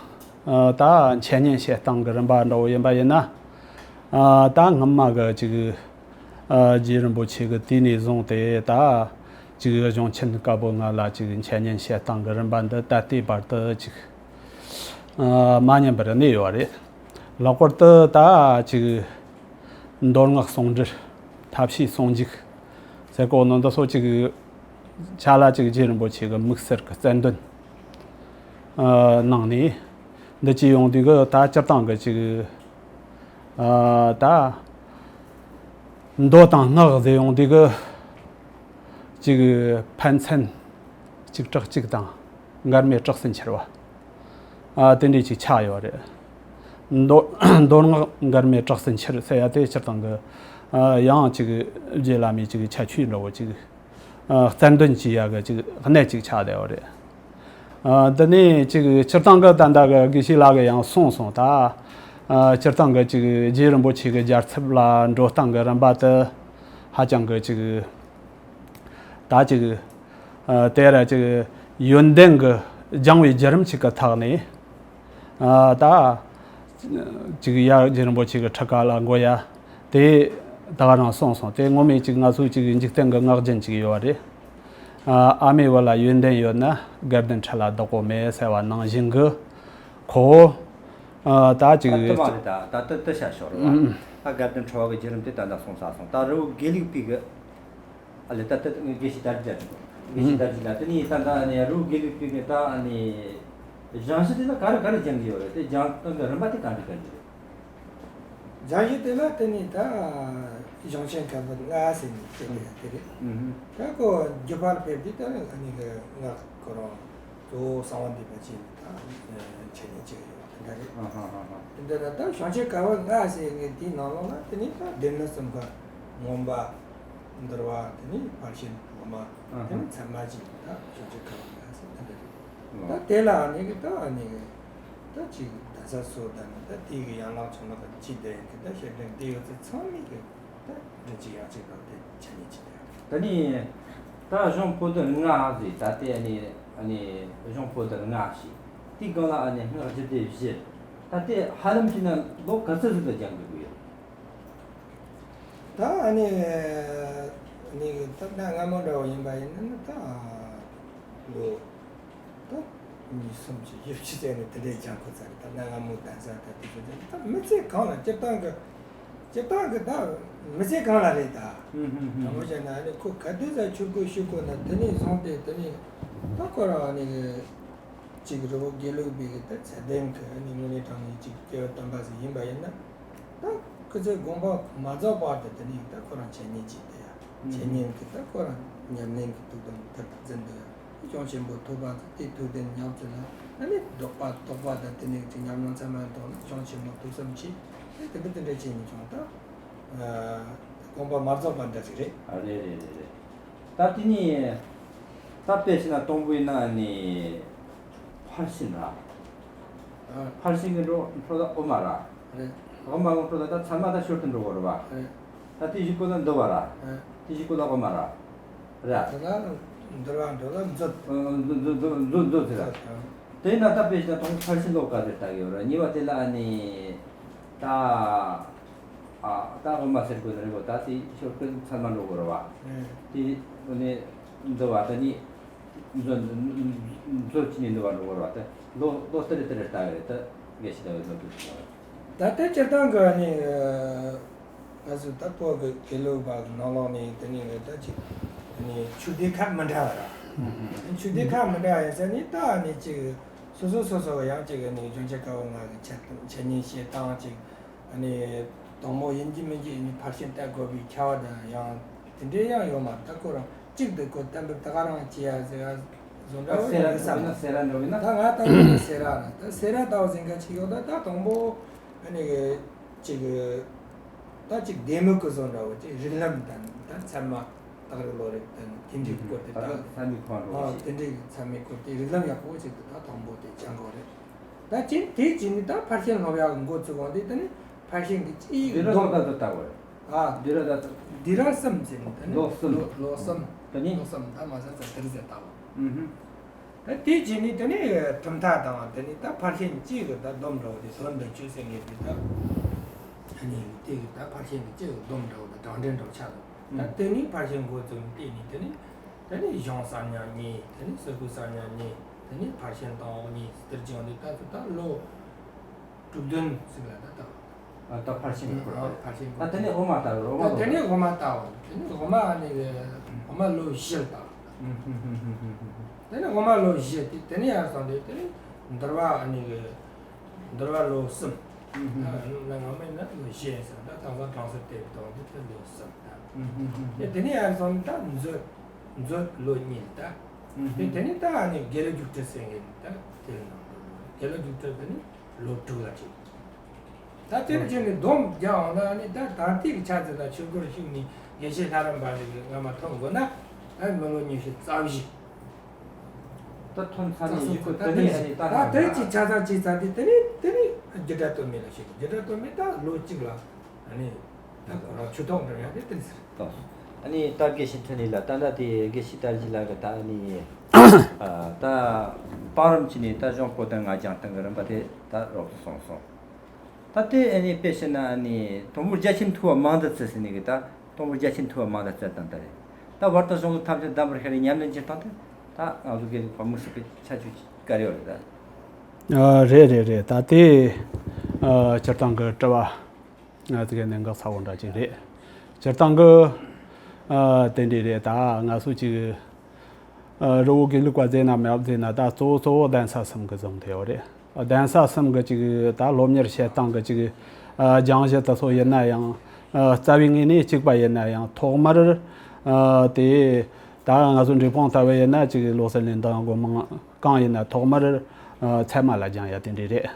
ཨ། ད་འཆད་ཉན་བྱེད་སྟངས་ཀྱི་རིམ་པ་འདྲ་བོ་ཡིན་པ་ཡིན་ན། ཨ། ད་སྔོན་མ་གི་ཅིག། ཨ། རྗེ་རིན་པོ་ཆེ་གི་དུས་ནས་བཟུང་སྟེ་ད་ཅིག་གཞུང་ཆེན་བཀའ་པོད་ལྔ་ལ་ཅིག་འཆད་ཉན་བྱེད་སྟངས་ཀྱི་རིམ་པ་འདི་ད་ལྟའི་བར་དུ་ཅིག། ཨ། མ་ཉམས་པར་གནས་ཡོད་རེད། ལྷག་པར་དུ་ད་ཅིག་མདོ་སྔགས་ཟུང་འབྲེལ། ཐབས་ཤེས་ཟུང་འཇུག་ཟེར་གོ་ནོ་འདི་ཚོ་ཅིག་ཆ་ལ་ཅིག་རྗེ་རིན་པོ་ཆེ་གི་དམིགས་བསལ་གྱི་རྩལ་འདོན། ཨ། གནང་ནས་འདི་ཅིག་ཡོང་དུས་གི་ད་སྤྱིར་བཏང་གི་ཅིག། ཨ། ད་མདོ་དང་སྔགས་ཟེར་ཡོང་དུས་གི་ཅིག་ཕན་ཚུན་གཅིག་གྲགས་གཅིག་དང་འགལ་མེད་གྲགས་སུ་འཁྱེར་བ། ཨ། དེ་འདྲས་ཅིག་ཆགས་ཡོད་རེད། མདོ་མདོ་སྔགས་འགལ་མེད་གྲགས་སུ་འཁྱེར་ཟེར་ཡ་དེ་སྤྱིར་བཏང་གི། ཨ། ཡང་ཅིག་རྗེ་བླ་མའི་ཅིག་ཁྱད་ཆོས་འདྲ་བོ་ཅིག། ཨ། རྩལ་འདོན་བྱེད་ཡ་གི་ཅིག་གནད་ཅིག་ཆགས་བསྡད་ཡོད་རེད། ཨ། འདི་ནས་ཅིག་སྤྱིར་བཏང་གི་ད་ལྟ་གི་དགེ་བཤེས་ལགས་ཀྱིས་ཡང་གསུངས་སོང་། ད། ཨ། སྤྱིར་བཏང་གི་ཅིག་རྗེ་རིན་པོ་ཆེ་གི་རྒྱལ་ཚབ་ལ་འགྲོ་སྟངས་ཀྱི་རིམ་པ་དེ་ཧ་ཅང་གི་ཅིག། ད་ཅིག། ཨ། དེ་ར་ཅིག་ཡོན་ཏན་གྱི་སྦྱང་བའི་བརྒྱུད་རིམ་ཅིག་གི་ཐོག་ནས། ཨ། ད་ཅིག་ཡར་རྗེ་རིན་པོ་ཆེ་གི་ཁྲི་ཁ་ལ་འགོད་ཡ་དེ་ད་ག་རང་གསུངས་སོང་། དེ་ངོ་མས་ཅིག་ང་ཚོའི་ཅིག་འཇིག་རྟེན་གྱི་ངག་རྒྱུན་ཅིག་ཡོད་རེད། ཨ། ཨ་མའི་བུ་ལ་ཡོན་ཏན་ཡོད་ན་དགའ་ལྡན་ཁྲི་ལ་བདག་པོ་མེད་ཟེར་བ་ནང་བཞིན་གྱི་ཁོ། ཨ། ད་ཅིག། ད་དུ་མ་རེད། ད་ད་དུ་དུ་བྱ་ཤོར་བ། ཨུམ། ད་དགའ་ལྡན་ཁྲི་པ་གི་བརྒྱུད་རིམ་དེ་ད་ལྟ་གསུངས་ཚར་སོང་། ད་རི་བོ་དགེ་ལུགས་པའི་གི། ཨ་ལས་ད་ལྟ་དགེ་བཤེས་དར་རྒྱས། དགེ་བཤེས་དར་རྒྱས་ལགས། དེ་ནས་ད་ལྟ་ནས་རི་བོ་དགེ་ལུགས་པའི་གི་ད་ཨ་ནི་སྦྱང་གཞི་དེ་ལ་ག་རེ་ག་རེ་སྦྱང་གི་ཡོད་རེད། དེ་སྦྱང་སྟངས་ཀྱི་རིམ་པ་དེ་ག་འདྲ་ག་འདྲ་རེད། སྦྱང་གཞི་དེ་ལ་དེ་ནས་ད་གཞུང་ཆེན་བཀའ་པོད་ལྔ་ཟེར་ནས་བཤད་ཀྱི་ཡོད་དེ་རེད། ཨུ་ཧུ། ད་ཁོ་བརྒྱུད་པར་ཕེབས་དུས་ད་ཨ་ནི་གི་སྔགས་ཁོ་རང་གཙོ་བོ་གསང་བ་འདུས་པ་ཅན་དེ་ད་འཆད་ཉན་བྱེད་ཀྱི་ཡོད། དེ་འདྲ་རེད། ཨ་ཧ་ཧ་ཧ། དེ་འདྲ་ལ་ད་གཞུང་ཆེན་བཀའ་པོད་ལྔ་ཟེར་མཁན་དེའི་ནང་ལོགས་ལ་དེ་ནི་ད་སྡེ་སྣོད་གསུམ་ཀ་མངོན་པ་འདུལ་བ། དེ་ནི་ཕར་ཕྱིན་དབུ་མ། ཨ་ཧ། དེ་ནི་ཚད་མ་ཅན། ད་གཞུང་ཆེན་བཀའ་པོད་ལྔ་ཟེར་དེ་འདྲ་རེད། ད་དེ་ལ་ཨ་ནི་གི་ད་ཨ་ནི་གི་ད་ཅིག་གདན་ས་སོ་ད་ནི་ད་དེ་གི་ཡན་ལག་ཆུང་ལག་གི་ཅི་དེ་ཡིན་གི་ད་བཤད་སྒྲུབ་དེ་ཡོད་ཚད་ཚང་མའི་གི། ད་དེ་ཅི་ཡང་ཅིག་དང་དེ་ཆ་ཉིད་ཅི་དེ། ད་ནི་ད་གཞུང་པོ་ཏི་ལྔ་ཟེར། ད་དེ་ནི་ཨ་ནི་གཞུང་པོ་ཏི་ལྔ་ཞེས། དེའི་སྒང་ལ་ཨ་ནི་སྔགས་རྒྱུད་སྡེ་བཞི། ད་དེ་ཧ་ལམ་གྱི་ན་ལོ་ག་ཚོད་ཟིག་ལ་སྦྱང་དགོས་ཀྱི་ཡོད། ད་ཨ་ནི་ནི་ད་གནའ་སྔ་མོ་འདྲ་བོ་ཡིན་པ་ཡིན་ན་ནི་ད་ལོ། ད་ཉིས་སུམ་ཅུ་བཞི་བཅུ་ཙམ་ནས་དེ་འདྲའི་སྦྱང་དགོས་ཚར་རེད། ད་གནའ་སྔ་མོ་གདན་ས་ད་དེ་ཚོ་ད་མི་ཚེ་གང་ལ་སྤྱིར་བཏང་གི་སྤྱིར་བཏང་གི་ད་མི་ཚེ་གང་ལ་རེད་ད། ཧུམ་ཧུམ་ཧུམ། དྲང་པོ་བཤད་ན་ཨ་ནི་ཁོ་ག་དུས་ཙམ་ཆོས་སྐུ་ཞུ་དགོས་ན་དེ་ནས་བཟུང་སྟེ་དེ་ནས་ད་ཁོ་རང་ཨ་ནི་གཅིག་རི་བོ་དགེ་ལུགས་པའི་གི་ད་ཚད་ལྡན་གི་ཨ་ནི་དངོས་གནས་དྲང་གནས་ཅིག་སྐྱེ་བོ་སྟོན་པ་ཟིག་ཡིན་པ་ཡིན་ན། ད་སྐུ་ཚེ་དགོངས་པ་མ་རྫོགས་བར་དུ་དེ་ནས་ད་ཁོ་རང་འཆད་ཉན་ཅིག་དེ་ཡ། འཆད་ཉན་གི་ད་ཁོ་རང་ཉམས་ལེན་གི་ཐུགས་དམ་མཐར་ཐུག་འཛིན་འདུག་ཡ། གཞུང་ཆེན་པོ་ཐོས་པ་དང་དེ་ཐུགས་དམ་ཉམས་ཚུལ་ལ་ཨ་ནི་ལྡོག་པ་རྟོག་པ་དང་དེ་ནས་ཀྱི་ཉམས་སྣང་ཚད་མ་ཐོག་ནས་གཞུང་ཆེན་པོ་ཐོས་བསམ་གྱིས་དེ་དེ་འདྲ་དེ་འདྲ་བྱས་ནས་ཀྱང་ད་དགོངས་པ་མ་རྫོགས་པ་འདྲ་ཞིག་རེད། ཨ། རེད་རེད་རེད་རེད། ད་དེ་ནས་ད་དཔེ་བྱས་ན་དང་པོ་ཡིན་ན་ཨ་ནི་ཕར་ཕྱིན་ར། ཨ། ཕར་ཕྱིན་གྱི་འགྲོ་འཕྲོ་ད་དབུ་མ་ར། རེད། དབུ་མ་གི་འཕྲོ་ད་ད་ཚད་མ་ད་ཞོར་དུ་འགྲོ་དགོས་རེད་པ། རེད། ད་དེ་བཞི་པོ་ད་འདུལ་བ་ར། རེད། དེ་བཞི་པོ་ད་དབུ་མ་ར། རེད། དེ་ལ་འདུལ་བ་འགྲོ་ལ་མཛོད། ཨ། མཛོད་མཛོད་མཛོད་མཛོད་ཟེར་ར། མཛོད། ཨ། དེ་ན་ད་དཔེ་བྱས་ན་དང་པོ་ཕར་ཕྱིན་ལོག་ག་ཟེར་ལྟ་གི་ཡོད་ར། གཉིས་པ་དེ་ལ་ཨ་ནི་ད། ཨ། ད་དབུ་མ་ཟེར་དགོས་ནི་རེད་གོ། ད་དེ་ཞོར་དུ་ཚད་མ་འགྲོ་དགོས་རེད་པ། ཨེ། དེ་ནས་འདུལ་བ་ད་ནི་མཛོད་མཛོད་ཅིག་ནས་འདུལ་བ་འགྲོ་དགོས་རེད་པ། ད་ལོ་ལོ་ལྟར་ལྟར་ལྟ་གི་རེད། ད་དགེ་བཤེས་ལགས་ཀྱིས་ལོ་དུ་ཞིག་ད་ལྟ་སྤྱིར་བཏང་གི་ནི་ང་ཚོ་ད་བོད་ཀྱི་དགེ་ལུགས་པ་གི་ནང་ལོགས་ནས་དེ་ནི་ངས་ད་ཅིག་ནི་ཆོས་སྡེ་ཁག་མི་འདྲ་བ་ར། ཆོས་སྡེ་ཁག་མི་འདྲ་བ་ཡིན་ས་ནི་ད་ནི་ཅིག་སོ་སོ་སོ་སོ་ཡང་ཅིག་ནི་གཞུང་ཆེན་བཀའ་པོད་ལྔ་གི་འཆད་འཆད་ཉན་བྱེད་སྟངས་ཅིག་ཨ་ནི་དང་པོ་ཡིན་གཅིག་མིན་གཅིག་ཨ་ནི་ཕར་ཕྱིན་བསྟན་དགོས་པའི་ཁྱབ་པ་དང་ཡང་དེ་འདྲའི་ཡང་ཡོད་མ་རེད། ད་ཁོ་རང་གཅིག་དེ་ཁོ་བསྟན་པ་ད་ག་རང་བྱེད་ཡ་ཟེར་ཡ་བཟོ་འདྲ་བོ་སེ་ར་ཡོད་ས་ན་སེ་ར་འདྲ་བོ་ཡིན་ན། ད་ང་ད་ཡིན་ན་སེ་ར་ན་ད་སེ་ར་ལྟ་བུ་ཟིན་ག་ཅིག་ཡོད། ད་ད་དང་པོ་ཨ་ནི་གཅིག་ད་ཅིག་ལྡེ་མིག་གི་བཟོ་འདྲ་བོ་ཅིག་རིགས་ལམ་དང་ད་ཚད་མ་རྟགས་རིགས་བློ་རིགས་དང་དེ་འདྲའི་སྐོར་དེ་ད་ད་ཚད་མའི་ཁོངས་འགྲོ་ཨ་བ་ཞིག་དེ་འདྲའི་ཚད་མའི་སྐོར་དེ་རིགས་ལམ་ཡག་པོ་ཅིག་ད་དང་པོ་དེ་སྦྱང་དགོས་རེད། ད་ཅི་དེ་ཅི་ནི་ད་ཕར་ཕྱིན་སློབ་ཡག་འགོ་ཚུགས་གོང་དེ་དེ་ནི་ཕར་ཕྱིན་གྱི་ཅི་འདི་ར་སྡོམ་ད་ད་ལྟ་བར། ཨ་འདི་ར་ད་ད་འདི་ར་གསུམ་ཟེར་ནི་དེ་ནི་ལོ་གསུམ། ལོ་ལོ་གསུམ། དེ་ནི་ལོ་གསུམ་ད་མ་ཟ་ཚ་དེར་ཟེར་ད་བ། ཨུ་ཧུ། ད་དེ་ཅི་ནི་དེ་ནི་གྲུབ་མཐའ་དང་དེ་ནི་ད་ཕར་ཕྱིན་གཅིག་གི་ད་སྡོམ་འདྲ་བོ་དེ་དོན་དུ་ཆོས་ཟེར་ངེས་དེ་ད་དེ་ནི་དེ་གི་ད་ཕར་ཕྱིན་གྱི་གཅིག་གི་སྡོམ་འདྲ་བོ་དང་གྲངས་འདྲེན་འདྲ་བོ་ཆགས་འདུག་ད་དེ་ནི་ཕར་ཕྱིན་འགོ་བཙུགས་ནི་དེ་ནི་དེ་ནི། དེ་ནས་གཞུང་གསར་རྙིང་གཉིས། དེ་ནས་སི་ཏུ་གསར་རྙིང་གཉིས། དེ་ནས་ཕར་ཕྱིན་དང་པོ་གཉིས། དེར་སྦྱངས་ནས་ད་ཚོ་ད་ལོ་དྲུག་བདུན་ཟིག་ལ་ད་ད། ཨ་ད་ཕར་ཕྱིན་གྱི་སྐོར་ཨ་རེད། ཕར་ཕྱིན་ད་དེ་ནས་དབུ་མ་ལྟ་བུ་རེད། དབུ་མ་ད་དེ་ནས་དབུ་མ་ལྟ་བུ། དེ་ནས་དབུ་མ་ནི་དབུ་མ་ལོ་བཞི་ལྟ་བུ། ཨུམ་ཧུམ་ཧུམ་ཧུམ་ཧུམ་ཧུམ་ཧུམ། དེ་ནས་དབུ་མ་ལོ་བཞི་དེ་དེ་ནས་ཡར་སོང་ནས་དེ་ནས་འདུལ་བ་ནི་འདུལ་བ་ལོ་གསུམ། ཨུམ་ཧུམ། ད་ང་མིན་ན་ལོ་བཞི་ཟེར་ད་དེང་སང་གྲངས་སུ་དེ་དང་དེ་དེ་ལོ་གསུམ་ད། ཨུམ་ཧུམ་ཧུམ་ཧུམ། དེ་དེ་ནས་ཡར་སོང་ནས་ད་མཛོད། མཛོད་ལོ་གཉིས་ལ་ད། ཨུམ་དེ་དེ་ནས་ད་ཨ་ནི་དགེ་ལེགས་རྒྱུགས་སྤྲོད་ཟེར་མཁན་ད་དེ་ནང་དུ་དགེ་ལེགས་རྒྱུགས་སྤྲོད་དེ་ནི་ལོ་དྲུག་ལ་བྱས། ད་དེ་ནི་བྱས་ནས་སྡོམ་རྒྱག་འོང་ན་ཨ་ནི་ད་ད་ལྟའི་གི་ཆ་ཚད་ལ་ཆོས་སྒོར་ཞུགས་ནས་དགེ་བཤེས་ལྷ་རམས་པ་ཞིག་གི་རྔ་མ་ཐོན་དགོས་ན་ཨ་ནི་མི་ལོ་ཉི་ཤུ་རྩ་བཞི། ད་ཐོན་ཚར་ནས་ཡིག་སྐུ་དེ་ནས་ད་ད་དེ་ཅིག་ཆ་ཚང་ཅིག་ཚར་དུས་དེ་ནས་དེ་ནས་རྒྱུད་གྲྭ་སྟོད་སྨད་ལ་ཞུགས། རྒྱུད་གྲྭ་སྟོད་སྨད་ད་ལོ་གཅིག་ལ་ཨ་ནི་ད་ཁོ་རང་ཆོས་ཐོག་འགྲིམ་ཡ་དེ་དེ་ནས་ཟེར། ཨ་ནི་ད་དགེ་བཤེས་འཕྲིན་ལས་ལགས་ད་ལྟ་དེ་དགེ་བཤེས་དར་རྒྱས་ལགས་ཀྱིས་ད་ཨ་ནི་ད་བར་རིམ་གྱི་ནས་ད་གཞུང་པོ་ཏི་ལྔ་སྦྱང་སྟངས་ཀྱི་རིམ་པ་དེ་ད་རོབ་ཏུ་གསུངས་སོང་། ད་དེ་ཨ་ནི་དཔེ་བཤད་ན་ཨ་ནི་དང་པོ་རྒྱ་ཆེན་ཐུབ་པ་མང་དུ་བཙལ་ཟེར་ནས་གི་ད་དང་པོ་རྒྱ་ཆེན་ཐུབ་པ་མང་དུ་བཙལ་སྟངས་དེ་རེད། ད་བར་དུ་གཞུང་ལུགས་ཐམས་ཅད་གདམས་པར་ཤར་བའི་ཉམས་ལེན་བྱེད་སྟངས་དེ་ད་ང་ཚོ་དགེ་ལུགས་པ་དམིགས་བསལ་གྱི་ཁྱད་ཆོས་ག་རེ་ཡོད་རེད་ད། ཨ་རེད་རེད་རེད། ད་དེ་ཨ་སྤྱིར་བཏང་གི་དྲི་བ་ང་ཚོ་གི་གནད་འགག་ཚ་བོ་འདྲ་ཅིག་རེད། སྤྱིར་བཏང་གི་ཨ་དེ་འདྲ་རེད། ད་ང་ཚོ་ཅིག་ཨ་རི་བོ་དགེ་ལུགས་པ་ཟེར་ན་མེད་ཟེར་ན་ད་གཙོ་བོ་གཙོ་བོ་གདན་ས་གསུམ་གི་བཟུང་དེ་ཡོད་རེད། གདན་ས་གསུམ་གི་ཅིག་ད་སློབ་གཉེར་བྱེད་སྟངས་གི་ཅིག་ཨ་སྦྱང་གཞི་དེ་ཚོ་ཡིན་ན་ཡང་ཨ་རྩ་བའི་ངོས་ནས་གཅིག་པ་ཡིན་ན་ཡང་ཐོག་མར་ཨ་དེ་ད་ང་ཚོ་འབྲས་སྤུངས་ལྟ་བུ་ཡིན་ན་ཅིག་བློ་གསལ་གླིང་དང་སྒོ་མང་གང་ཡིན་ན་ཐོག་མར་ཨ་ཚད་མ་ལ་སྦྱང་ཡ་དེ་འདྲ་རེད།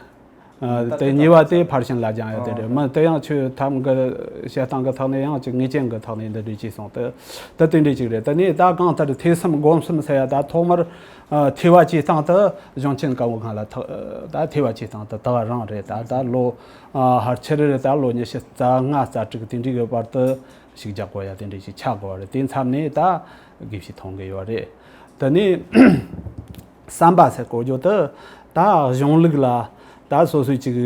ཨ་ད་དེ་དེ་གཉིས་པ་དེ་ཕར་ཕྱིན་ལ་སྦྱང་ཡ་དེ་རེད། མི་དེ་ཡང་ཆོས་ཐམས་ཀྱི་བཤད་སྟངས་ཀྱི་ཐོག་ནས་ཡང་ཅིག་ངེས་ཅན་གྱི་ཐོག་ནས་འདི་འདྲ་ཅིག་སོང་དེ་དེ་དེ་འདྲ་ཅིག་རེད། དེ་ནས་ད་གང་ལྟར་ཐོས་བསམ་སྒོམ་གསུམ་ཟེར་ཡ་ད་ཐོག་མར་ཨ་ཐོས་པ་བྱེད་སྟངས་དེ་གཞུང་ཆེན་བཀའ་པོད་ལྔ་ལ་ཐག་ད་ཐོས་པ་བྱེད་སྟངས་དེ་ད་ག་རང་རེད། ད་ད་ལོ་ཨ་ཕལ་ཆེར་ད་ལོ་ཉི་ཤུ་རྩ་ལྔ་རྩ་དྲུག་དེ་འདྲའི་གི་བར་དུ་ཞིག་རྒྱག་དགོས་ཡ་དེ་འདྲ་ཞིག་ཆགས་དགོས་པ་རེད། དེ་མཚམས་ནས་ད་དགེ་བཤེས་ཐོན་གི་ཡོད་རེད། དེ་ནས་བསམ་པ་ཟེར་གོ་རྒྱུ་དེ་ད་གཞུང་ལུགས་ལ་ད་སོ་སོའི་ཅིག་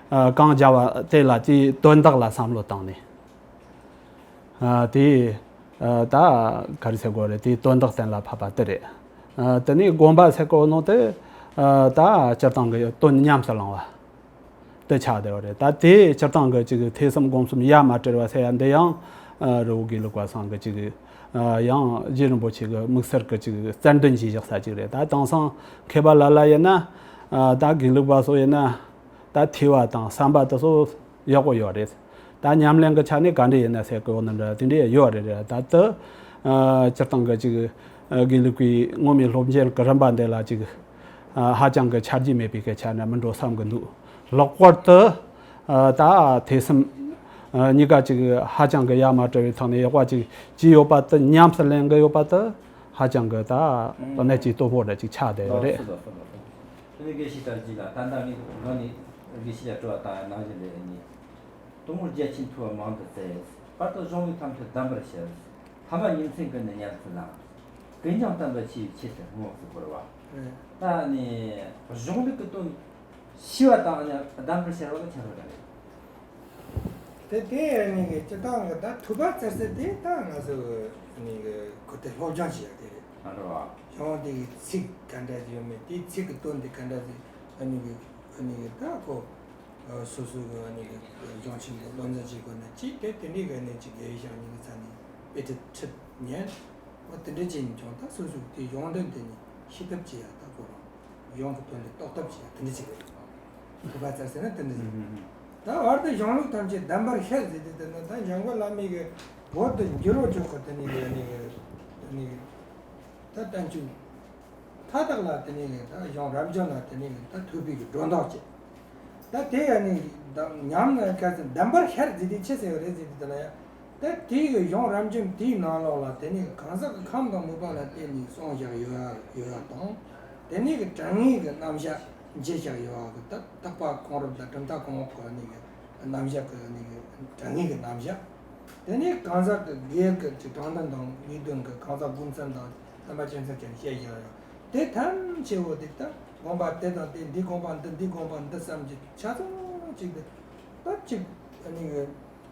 ཨ་གང་བྱ་བ་དེ་ལ་དེའི་དོན་དག་ལ་བསམ་བློ་བཏང་ནས་ཨ་དེ་ཨ་ད་ག་རེ་ཟེར་དགོས་རེད། དེའི་དོན་དག་གཏན་ལ་ཕབ་པ་དེ་རེད། ཨ་དེ་ནས་སྒོམ་པ་ཟེར་གོ་ནོ་དེ་ཨ་ད་སྤྱིར་བཏང་གི་དོན་ཉམས་སུ་བླང་བ། དེ་ཆགས་བསྡད་པ་རེད། ད་དེ་སྤྱིར་བཏང་གི་ཅིག་ཐོས་བསམ་སྒོམ་གསུམ་ཡ་མ་བྲལ་བ་ཟེར་ཡ་འདི་ཡང་ཨ་རི་བོ་དགེ་ལུགས་པ་ཚང་གི་ཅིག་ཨ་ཡང་རྗེ་རིན་པོ་ཆེ་གི་དམིགས་བསལ་གི་ཅིག་རྩལ་འདོན་གྱིས་བཞག་ས་ཅིག་རེད། ད་དེང་སང་མཁས་པ་ལ་ལ་ཡིན་ན་ཨ་ད་དགེ་ལུགས་པ་ཚོ་ཡིན་ན་ད་ཐོས་པ་དང་བསམ་པ་དེ་ཚོ་ཡག་པོ་ཡོད་རེད། ད་ཉམས་ལེན་གི་ཆ་ནས་ག་འདྲ་ཡིན་ན་ཟེར་གི་འོ་ན་འདྲ་དེ་འདྲ་ཡོད་རེད་རེད། ད་དེ་ཨ་སྤྱིར་བཏང་གི་ཅིག་ཨ་དགེ་ལུགས་པའི་ངོ་མའི་སློབ་གཉེར་གི་རིམ་པ་འདི་ལ་ཅིག་ཨ་ཧ་ཅང་གི་ཆ་རྒྱུས་མེད་པའི་སྐད་ཆ་ནི་མིན་འགྲོ་བསམ་གི་འདུག་ལྷག་པར་དུ་ཨ་ད་ཐོས་བསམ་ཨ་གཉིས་ཀ་ཅིག་ཧ་ཅང་གི་ཡ་མ་བྲལ་བའི་ཐོག་ནས་ཡག་པ་ཅིག་བྱས་ཡོད་པ་དེ་ཉམས་སུ་ལེན་གི་ཡོད་པ་དེ་ཧ་ཅང་གི་ད་གནད་ཀྱི་སྟོབས་པོ་འདྲ་ཅིག་ཆགས་བསྡད་ཡོད་རེད། དེ་ནས་དགེ་བཤེས་དར་རྒྱས་ལགས་ད་ལྟ་ངས་ང་ནས་དགེ་བཤེས་ལ་དྲི་བ་བཏང་ཡ་ནང་བཞིན་རེད། ཨ་ནི་དང་པོར་རྒྱ་ཆེན་ཐུབ་པ་མང་དུ་བཙལ། བར་དུ་གཞུང་ལུགས་ཐམས་ཅད་གདམས་པར་ཤར། ཐ་མ་ཉིན་མཚན་ཀུན་ནས་ཉམས་སུ་བླངས། ཀུན་ཀྱང་བསྟན་པ་ཆེ་བའི་ཆེད་དུ་དངོས་སུ་བསྐོར་བ། ད་ནི་གཞུང་ལུགས་ཀྱི་དོན་ཤེས་པ་དང་ནི་གདམས་པར་ཤར་བ་ལ་ཁྱད་པར་ག་རེ། དེ་དེ་ནི་གི་སྤྱི་བཏང་གི་ད་ཐུབ་པ་བཙལ་ས་དེ་ད་ང་ཚོ་ནི་གི་ཁོ་དེ་སློབ་སྦྱོང་བྱེད་ཡ་དེ་རེད། ཨ་རོ། གཞུང་དེ་གི་ཚིག་ག་འདྲ་ཡོད་མེད་དེ་ཚིག་གི་དོན་དེ་ག་འདྲ་ཟེར་ཨ་ནི་གི་ཨ་ནི་གི་ད་ཁོ། སོ་སོ་གི་ཨ་ནི་གཞུང་ཆེན་པོ་བློ་འཛིན་བྱེད་དགོས་ན་ཅི་དེ་དེ་འདྲའི་གི་ནི་ཅིག་དགེ་བའི་བཤེས་གཉེན་གི་རྩ་ནས་དཔེ་ཁྲིད་ཁྲིད་ཉན། འོ་དེ་འདྲ་བྱས་ནས་ཀྱང་ད་སོ་སོ་གི་དེ་གཞུང་དོན་དེ་ནི་ཤེས་ཐབས་བྱེད་ཡ་ད་ཁོ་རང་གཞུང་གི་དོན་དེ་རྟོགས་ཐབས་བྱེད་ཡ་དེ་འདྲ་ཅིག་རེད། ཐུབ་པ་བཙལ་ཟེར་ན་དེ་འདྲ་ཟེར། ད་བར་དུ་གཞུང་ལུགས་ཐམས་ཅད་བདེན་པར་ཤར་ཟེར་དུས་དེ་ནི་ད་འཇམ་མགོན་བླ་མའི་གི་བོད་དུ་འགྱུར་བ་ཆོག་གི་དེ་ནི་གི་ནི་གི་དེ་ནི་གི་ད་བསྟན་བཅོས་མཐའ་དག་ལ་དེ་ནི་གི་ད་གཞུང་རབ་འབྱམས་ལ་དེ་ནི་གི་ད་ཐུག་པའི་གི་སྒྲོ་འདོགས་བཅད། ད་དེ་ཡང་ནི་ད་ཉམས་ལ་ག་ཚོད་བདེན་པར་ཤར་ཟེར་དུས་ཆི་ཟེར་བ་རེད་ཟེར་དུས་དེ་ལ་ཡང་ད་དེའི་གི་གཞུང་རབ་འབྱམས་དེའི་ནང་ལོགས་ལ་དེ་ནི་གང་ཟག་གི་ཁམས་དང་མོས་པ་ལ་བརྟེན་ནས་གསུངས་བཞག་ཡོད་ཡོད་ཡ་དང་། དེ་ནི་གི་དྲང་ངེས་ཀྱི་རྣམ་གཞག་འབྱེད་བཞག་ཡོད་པ་གི་ད་ཐེག་པ་གོང་རིམ་དང་གྲུབ་མཐའ་གོང་འོག་གི་ནི་གི་རྣམ་གཞག་གི་ནི་གི་དྲང་ངེས་ཀྱི་རྣམ་གཞག་དེ་ནི་གང་ཟག་གི་སྒེར་གྱི་ཅིག་དྲང་དོན་དང་ངེས་དོན་གྱི་གང་ཟག་སྒོམ་ཚུལ་དང་བསྟན་པ་སྤྱི་མཚུངས་ཀྱི་བཤད་བཞག་ཡོད། དེ་ཐམས་ཅད་པོ་དེ་ད་དགོངས་པ་དེ་དང་དེ་འདི་དགོངས་པ་འདི་འདི་དགོངས་པ་འདི་བསམ་གྱི་ཆ་ཚང་ཅིག་དེ་ད་ཅིག་ནི་གི་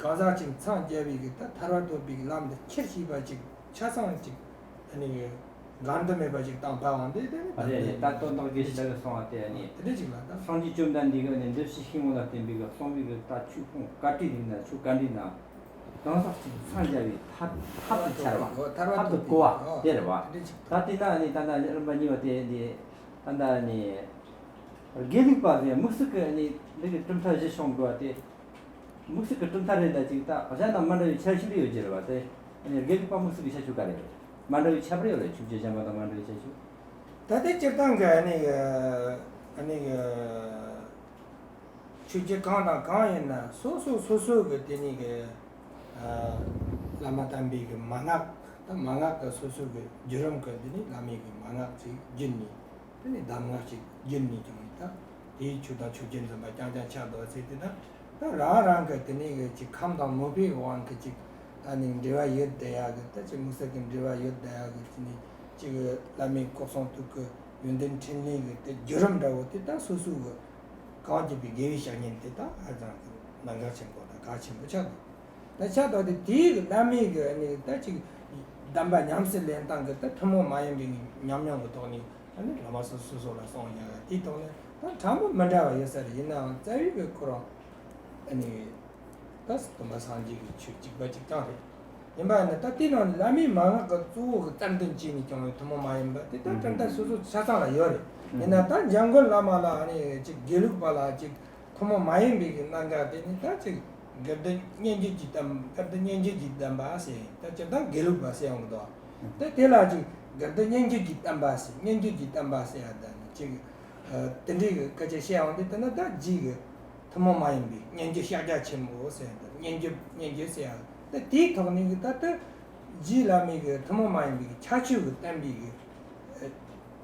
གང་ཟག་ཅིག་འཚང་རྒྱ་བའི་གི་ད་ཐར་པ་ཐོབ་པའི་གི་ལམ་དེ་ཁྱེར་ཤེས་པ་ཅིག་ཆ་ཚང་ཅིག་ནི་གི་འགལ་འདུ་མེད་པ་ཅིག་དང་བབ་འོང་དེ་དེ་ནི་ཨ་རེ་རེ། ད་དོན་དག་དགེ་བཤེས་ལགས་ཀྱིས་གསུངས་པ་དེ་ནི་དེ་འདྲ་ཅིག་ལ་ད་སངས་རྒྱས་བཅོམ་ལྡན་འདས་ཀྱིས་ནི་འདུ་ཤེས་ཤེས་ངོ་ལ་བརྟེན་པའི་གི་གསུངས་པའི་གི་ད་ཆོས་ཁུངས་ག་དུས་རིག་ན་ཆོས་ག་འདྲ་ན་གང་ཟག་ཅིག་འཚང་རྒྱ་བའི་ཐབས་ཐབས་དུ་འཆར་བ། ཐབས་དུ་གོ་བ་དེ་རེད་བ། ད་དེ་ན་ནི་ད་ལྟ་རིམ་པ་གཉིས་པ་དེ་ནི་ད་ལྟ་ནི་དགེ་ལུགས་པ་ཟེར་དམིགས་བསལ་གྱི་ནི་འདི་གི་གྲུབ་མཐའ་གཞི་བྱུང་དགོས་པ་དེ། དམིགས་བསལ་གྱི་གྲུབ་མཐའ་རེད། ད་ཅིག་ད་གཞན་དང་མ་འདྲ་བའི་ཁྱད་ཆོས་ཡོད་ཀྱི་རེད་བ། དེ་ཨ་ནི་དགེ་ལུགས་པ་དམིགས་བསལ་གྱི་ཁྱད་ཆོས་ག་རེ་རེད། མ་འདྲ་བའི་ཁྱད་པར་ཡོད་རེད། ཆོས་བརྒྱུད་གཞན་པ་དང་མ་འདྲ་བའི་ཁྱད་ཆོས། ད་ལྟའི་སྤྱིར་བཏང་གི་ཨ་ནི་གི་ཨ་ནི་གི་ཆོས་བརྒྱུད་གང་དང་གང་ཡིན་ན་སོ་སོ་སོ་སོ་གི་དེ་ནི་གི་ཨ་བླ་མ་དམ་པའི་གི་མན་ངག་ད་མན་ངག་གི་སོ་སོ་གི་བརྒྱུད་རིམ་གི་དེ་ནི་བླ་མའི་གི་མན་ངག་ཅིག་བརྒྱུད་ནས། དེ་ནས་གདམས་ངག་ཅིག་བརྒྱུད་ནས་ཀྱང་ཡིན། ད་དེའི་ཆོས་དང་ཆོས་བརྒྱུད་འཛིན་པ་རྐྱང་རྐྱང་ཆགས་འདུག་ཟེར་དུས་ད་ད་རང་རང་གི་དེ་ནས་གི་ཅིག་ཁམས་དང་མོས་པའི་དབང་གིས་ཅིག་ཨ་ནི་འབྲེལ་བ་ཡོད་བསྡད་ཡག་གི་ད་ཅིག་དམིགས་བསལ་གྱི་འབྲེལ་བ་ཡོད་བསྡད་ཡག་གི་དེ་ནས་ཅིག་བླ་མའི་སྐུ་གསུང་ཐུགས་ཀྱི་ཡོན་ཏན་འཕྲིན་ལས་ཀྱི་དེ་བརྒྱུད་རིམ་འདྲ་བོ་དེ་ད་སོ་སོ་གི་གང་བགྱིས་པའི་དགེ་བའི་བཤེས་གཉེན་དེ་ད་ཧ་ཅང་གི་གནད་འགག་ཆེན་པོ་དང་གལ་ཆེན་པོ་ཆགས་འདུག་ད་ཆ་ད་དེ་དེའི་གི་བླ་མའི་གི་ནི་ད་ཅིག་གདམས་པ་ཉམས་སུ་ལེན་སྟངས་གི་ད་ཐུན་མོང་མ་ཡིན་པའི་ཉམས་མྱོང་གི་ཐོག་ནས་ཨ་ནི་བླ་མ་སོ་སོ་སོ་ལ་གསུངས་ཡོད་ཡ་དེའི་ཐོག་ནས་ད་ཕྲ་མོ་མི་འདྲ་བ་ཡོད་ས་རེད། ཡིན་ནའང་རྩ་བའི་གི་ཁོ་རང་ཨ་ནི་ད་སྟོན་པ་སངས་རྒྱས་ཀྱི་ཆོས་གཅིག་པ་གཅིག་རྐྱང་རེད། ཡིན་པ་ནི་ད་དེའི་ནང་ནས་བླ་མའི་མན་ངག་གི་གཙོ་བོ་གི་རྩལ་འདོན་བྱས་ནས་ཀྱང་ཐུན་མོང་མ་ཡིན་པ་དེ་ད་གྲུབ་མཐའ་སོ་སོ་ཆ་ཚང་ལ་ཡོད་རེད། ཡིན་ན་ད་འཇམ་མགོན་བླ་མ་ལ་ཨ་ནི་ཅིག་དགེ་ལུགས་པ་ལ་ཅིག་ཐུན་མོང་མ་ཡིན་པའི་གི་གནད་འགག་དེ་ནི་ད་ཅིག་དགེ་ལྡན་སྙན་བརྒྱུད་ཀྱི་བསྟན་དགེ་ལྡན་སྙན་བརྒྱུད་ཀྱི་བསྟན་པ་ཟེར་ད་སྤྱིར་བཏང་དགེ་ལུགས་པ་ཟེར་ཡོང་གི་འདུག་ད་དེ་ལ་ཅིག་དགེ་ལྡན་སྙན་བརྒྱུད་ཀྱི་བསྟན་པ་ཟེར་སྙན་བརྒྱུད་ཀྱི་བསྟན་པ་ཟེར་ཡ་ད་ནི་ཅིག་དེ་འདྲའི་གི་སྐད་ཆ་བཤད་ཡོང་དུས་དེ་ནི་ད་རྗེས་གི་ཐུན་མོང་མ་ཡིན་པའི་སྙན་བརྒྱུད་ཤཱཀྱ་ཆེན་པོ་ཟེར་ཡ་ད་སྙན་བརྒྱུད་སྙན་བརྒྱུད་ཟེར་ཡ་ད་དེའི་ཐོག་ནས་གི་ད་ལྟ་རྗེ་བླ་མའི་གི་ཐུན་མོང་མ་ཡིན་པའི་གི་ཁྱད་ཆོས་གི་བསྟན་པའི་གི་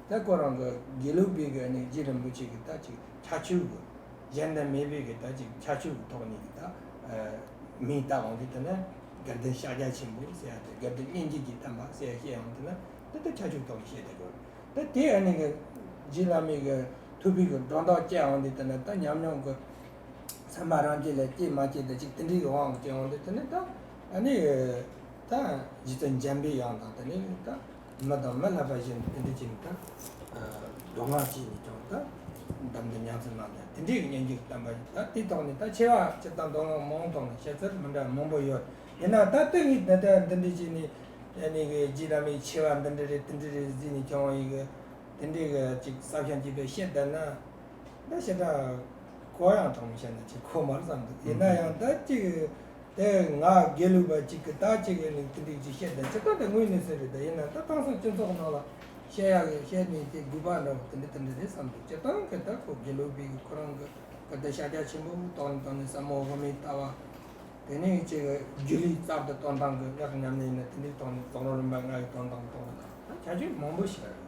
ད་ཁོ་རང་གི་དགེ་ལུགས་པའི་གི་ནི་རྗེ་རིན་པོ་ཆེ་གི་ད་ཅིག་ཁྱད་ཆོས་གི་གཞན་དང་མེད་པའི་གི་ད་ཅིག་ཁྱད་ཆོས་གི་ཐོག་ནས་གི་ད་མིང་བཏགས་འོང་དུས་དེ་ནི་དགེ་ལྡན་ཤཱཀྱ་ཆེན་པོ་ཟེར་ཡ་དེ་དགེ་ལྡན་སྙན་བརྒྱུད་ཀྱི་བསྟན་པ་ཟེར་ཡ་བཤད་འོང་དུས་ན་ད་ད་ཁྱད་ཆོས་ཐོག་ནས་བཤད་བསྡད་དགོས། ད་དེ་ཨ་ནི་གི་རྗེ་བླ་མའི་གི་ཐུགས་པའི་གི་སྒྲོ་འདོགས་བཅད་འོང་དུས་དེ་ནི་ད་ཉམས་མྱོང་གི་ཚད་མ་རང་རྒྱུད་ལ་སྐྱེས་མ་སྐྱེས་དེ་ཅིག་དེ་འདྲའི་གི་དབང་གིས་བྱས་འོང་དུས་དེ་ནི་ད་ཨ་ནི་ད་རྗེ་བཙུན་འཇམ་པའི་དབྱངས་དང་དེ་ནི་ད་མི་དང་མི་ལྷག་པ་བཞིན་དེ་འདྲ་བྱས་ནས་ད་མདོ་སྔགས་ཀྱིས་ནི་ཀྱང་ད་གདམས་ངག་ཉམས་སུ་བླངས་ཏེ་དེ་འདྲའི་གི་སྙན་བརྒྱུད་བསྟན་པ་ད་དེ་ཐོག་ནས་ད་ཆེ་བ་སྤྱིར་བཏང་མདོ་སྔགས་མང་ཐོག་ནས་བཤད་ཚུལ་མི་འདྲ་མང་པོ་ཡོད། ཡིན་ན་ད་ལྟ་ངས་ད་ལྟ་འདི་འདྲ་བྱས་ནས་ཨ་ནི་གི་རྗེ་བླ་མའི་ཆེ་བ་འདི་འདྲ་རེད་དེ་འདྲ་རེད་ཟེར་ནས་ཀྱང་ཡི་གི་དེ་འདྲའི་གི་ཅིག་གསར་བཤད་ཅིག་དེ་བཤད་བསྡད་ན་ད་ཞེ་དྲག་གོ་ཡང་དྲང་མོ་བཤད་ན་ཅིག་གོ་མ་རེད་བསམ་འདུག་ཡིན་ན་ཡང་ད་ཅིག་དེ་ང་དགེ་ལུགས་པ་ཅིག་གི་ད་ཅིག་གི་ནི་དེ་འདྲའི་ཅིག་བཤད་བསྡད་ཅིག་ད་དེ་དངོས་གནས་ཟེར་རེད། ད་ཡིན་ན་ད་དེང་སང་སྤྱི་ཚོགས་ནང་ལ་བཤད་ཡག་གི་བཤད་ནས་དེ་དགོས་པ་འདྲ་བོ་དེ་འདྲ་དེ་འདྲ་རེད་བསམ་འདུག་སྤྱིར་བཏང་གི་ད་ཁོ་དགེ་ལུགས་པའི་གི་ཁོ་རང་གི་གི་ད་ཤཱཀྱ་ཆེན་པོ་དང་ནི་དང་ནི་ཟབ་མོ་དབུ་མའི་ལྟ་བ། དེ་ནས་ཅིག་སྒྱུ་ལུས་རྩལ་དུ་སྟོན་སྟངས་ཀྱི་སྔགས་ཉམས་ལེན་ནི་དེ་འདྲའི་ཐོག་ནས་རྫོགས་རིམ་པ་ལྔ་ཡི་སྟོན་སྟངས་ཐོག་ལ་ད་ཁྱད་ཆོས་མང་པོ་ཞིག་རེད།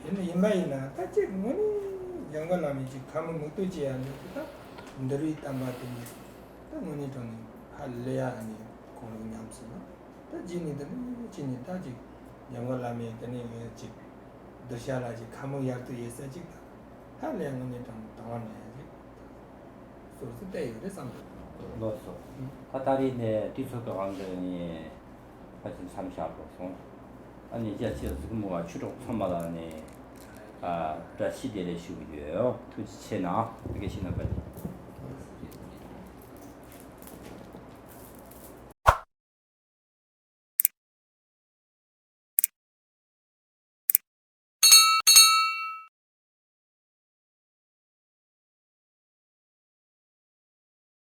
ཡིན་ནི་ཡིན་པ་ཡིན་ན་ད་ཅིག་དངོས་གནས་འཇམ་མགོན་བླ་མས་ཅིག་ཁ་མིག་མིག་ཏོ་བྱེད་ཡ་འདི་ད་འདུལ་བའི་བསྟན་པ་དེ་ནི་ད་དངོས་གནས་དྲང་ནས་ཧ་ལས་ཡ་ནི་ཁོང་རང་ཉམས་སུ་ན་ད་རྗེས་ནས་དེ་ནི་ཅི་ནས་ད་ཅིག་འཇམ་མགོན་བླ་མས་དེ་ནས་ཅིག་གདུལ་བྱ་ལ་ཅིག་ཁ་མིག་ཡར་ཐུག་ཡོད་ས་ཅིག་དང་ཧ་ལས་དངོས་གནས་དྲང་དྲང་བ་ནས་ཅིག་སོ་སོ་བལྟས་ཡོད་རེད་བསམ་འདུག་ལགས་སོ། ཨུ། ད་ད་རེས་ནས་དུས་ཚོད་ཀྱི་དབང་གིས་ནི་ཕལ་ཆེར་མཚམས་བཞག་དགོས་སོང་། ཨ་ནི་རྒྱལ་སྲས་གཟིགས་མོ་བ་ཆོས་གྲོགས་ཚང་མ་ལ་ནི་ཨ་བཀྲ་ཤིས་བདེ་ལེགས་ཞུ་གི་ཡོད། ཐུགས་རྗེ་ཆེ་གནང་། དགེ་བཤེས་རྣམ་པ་ལགས།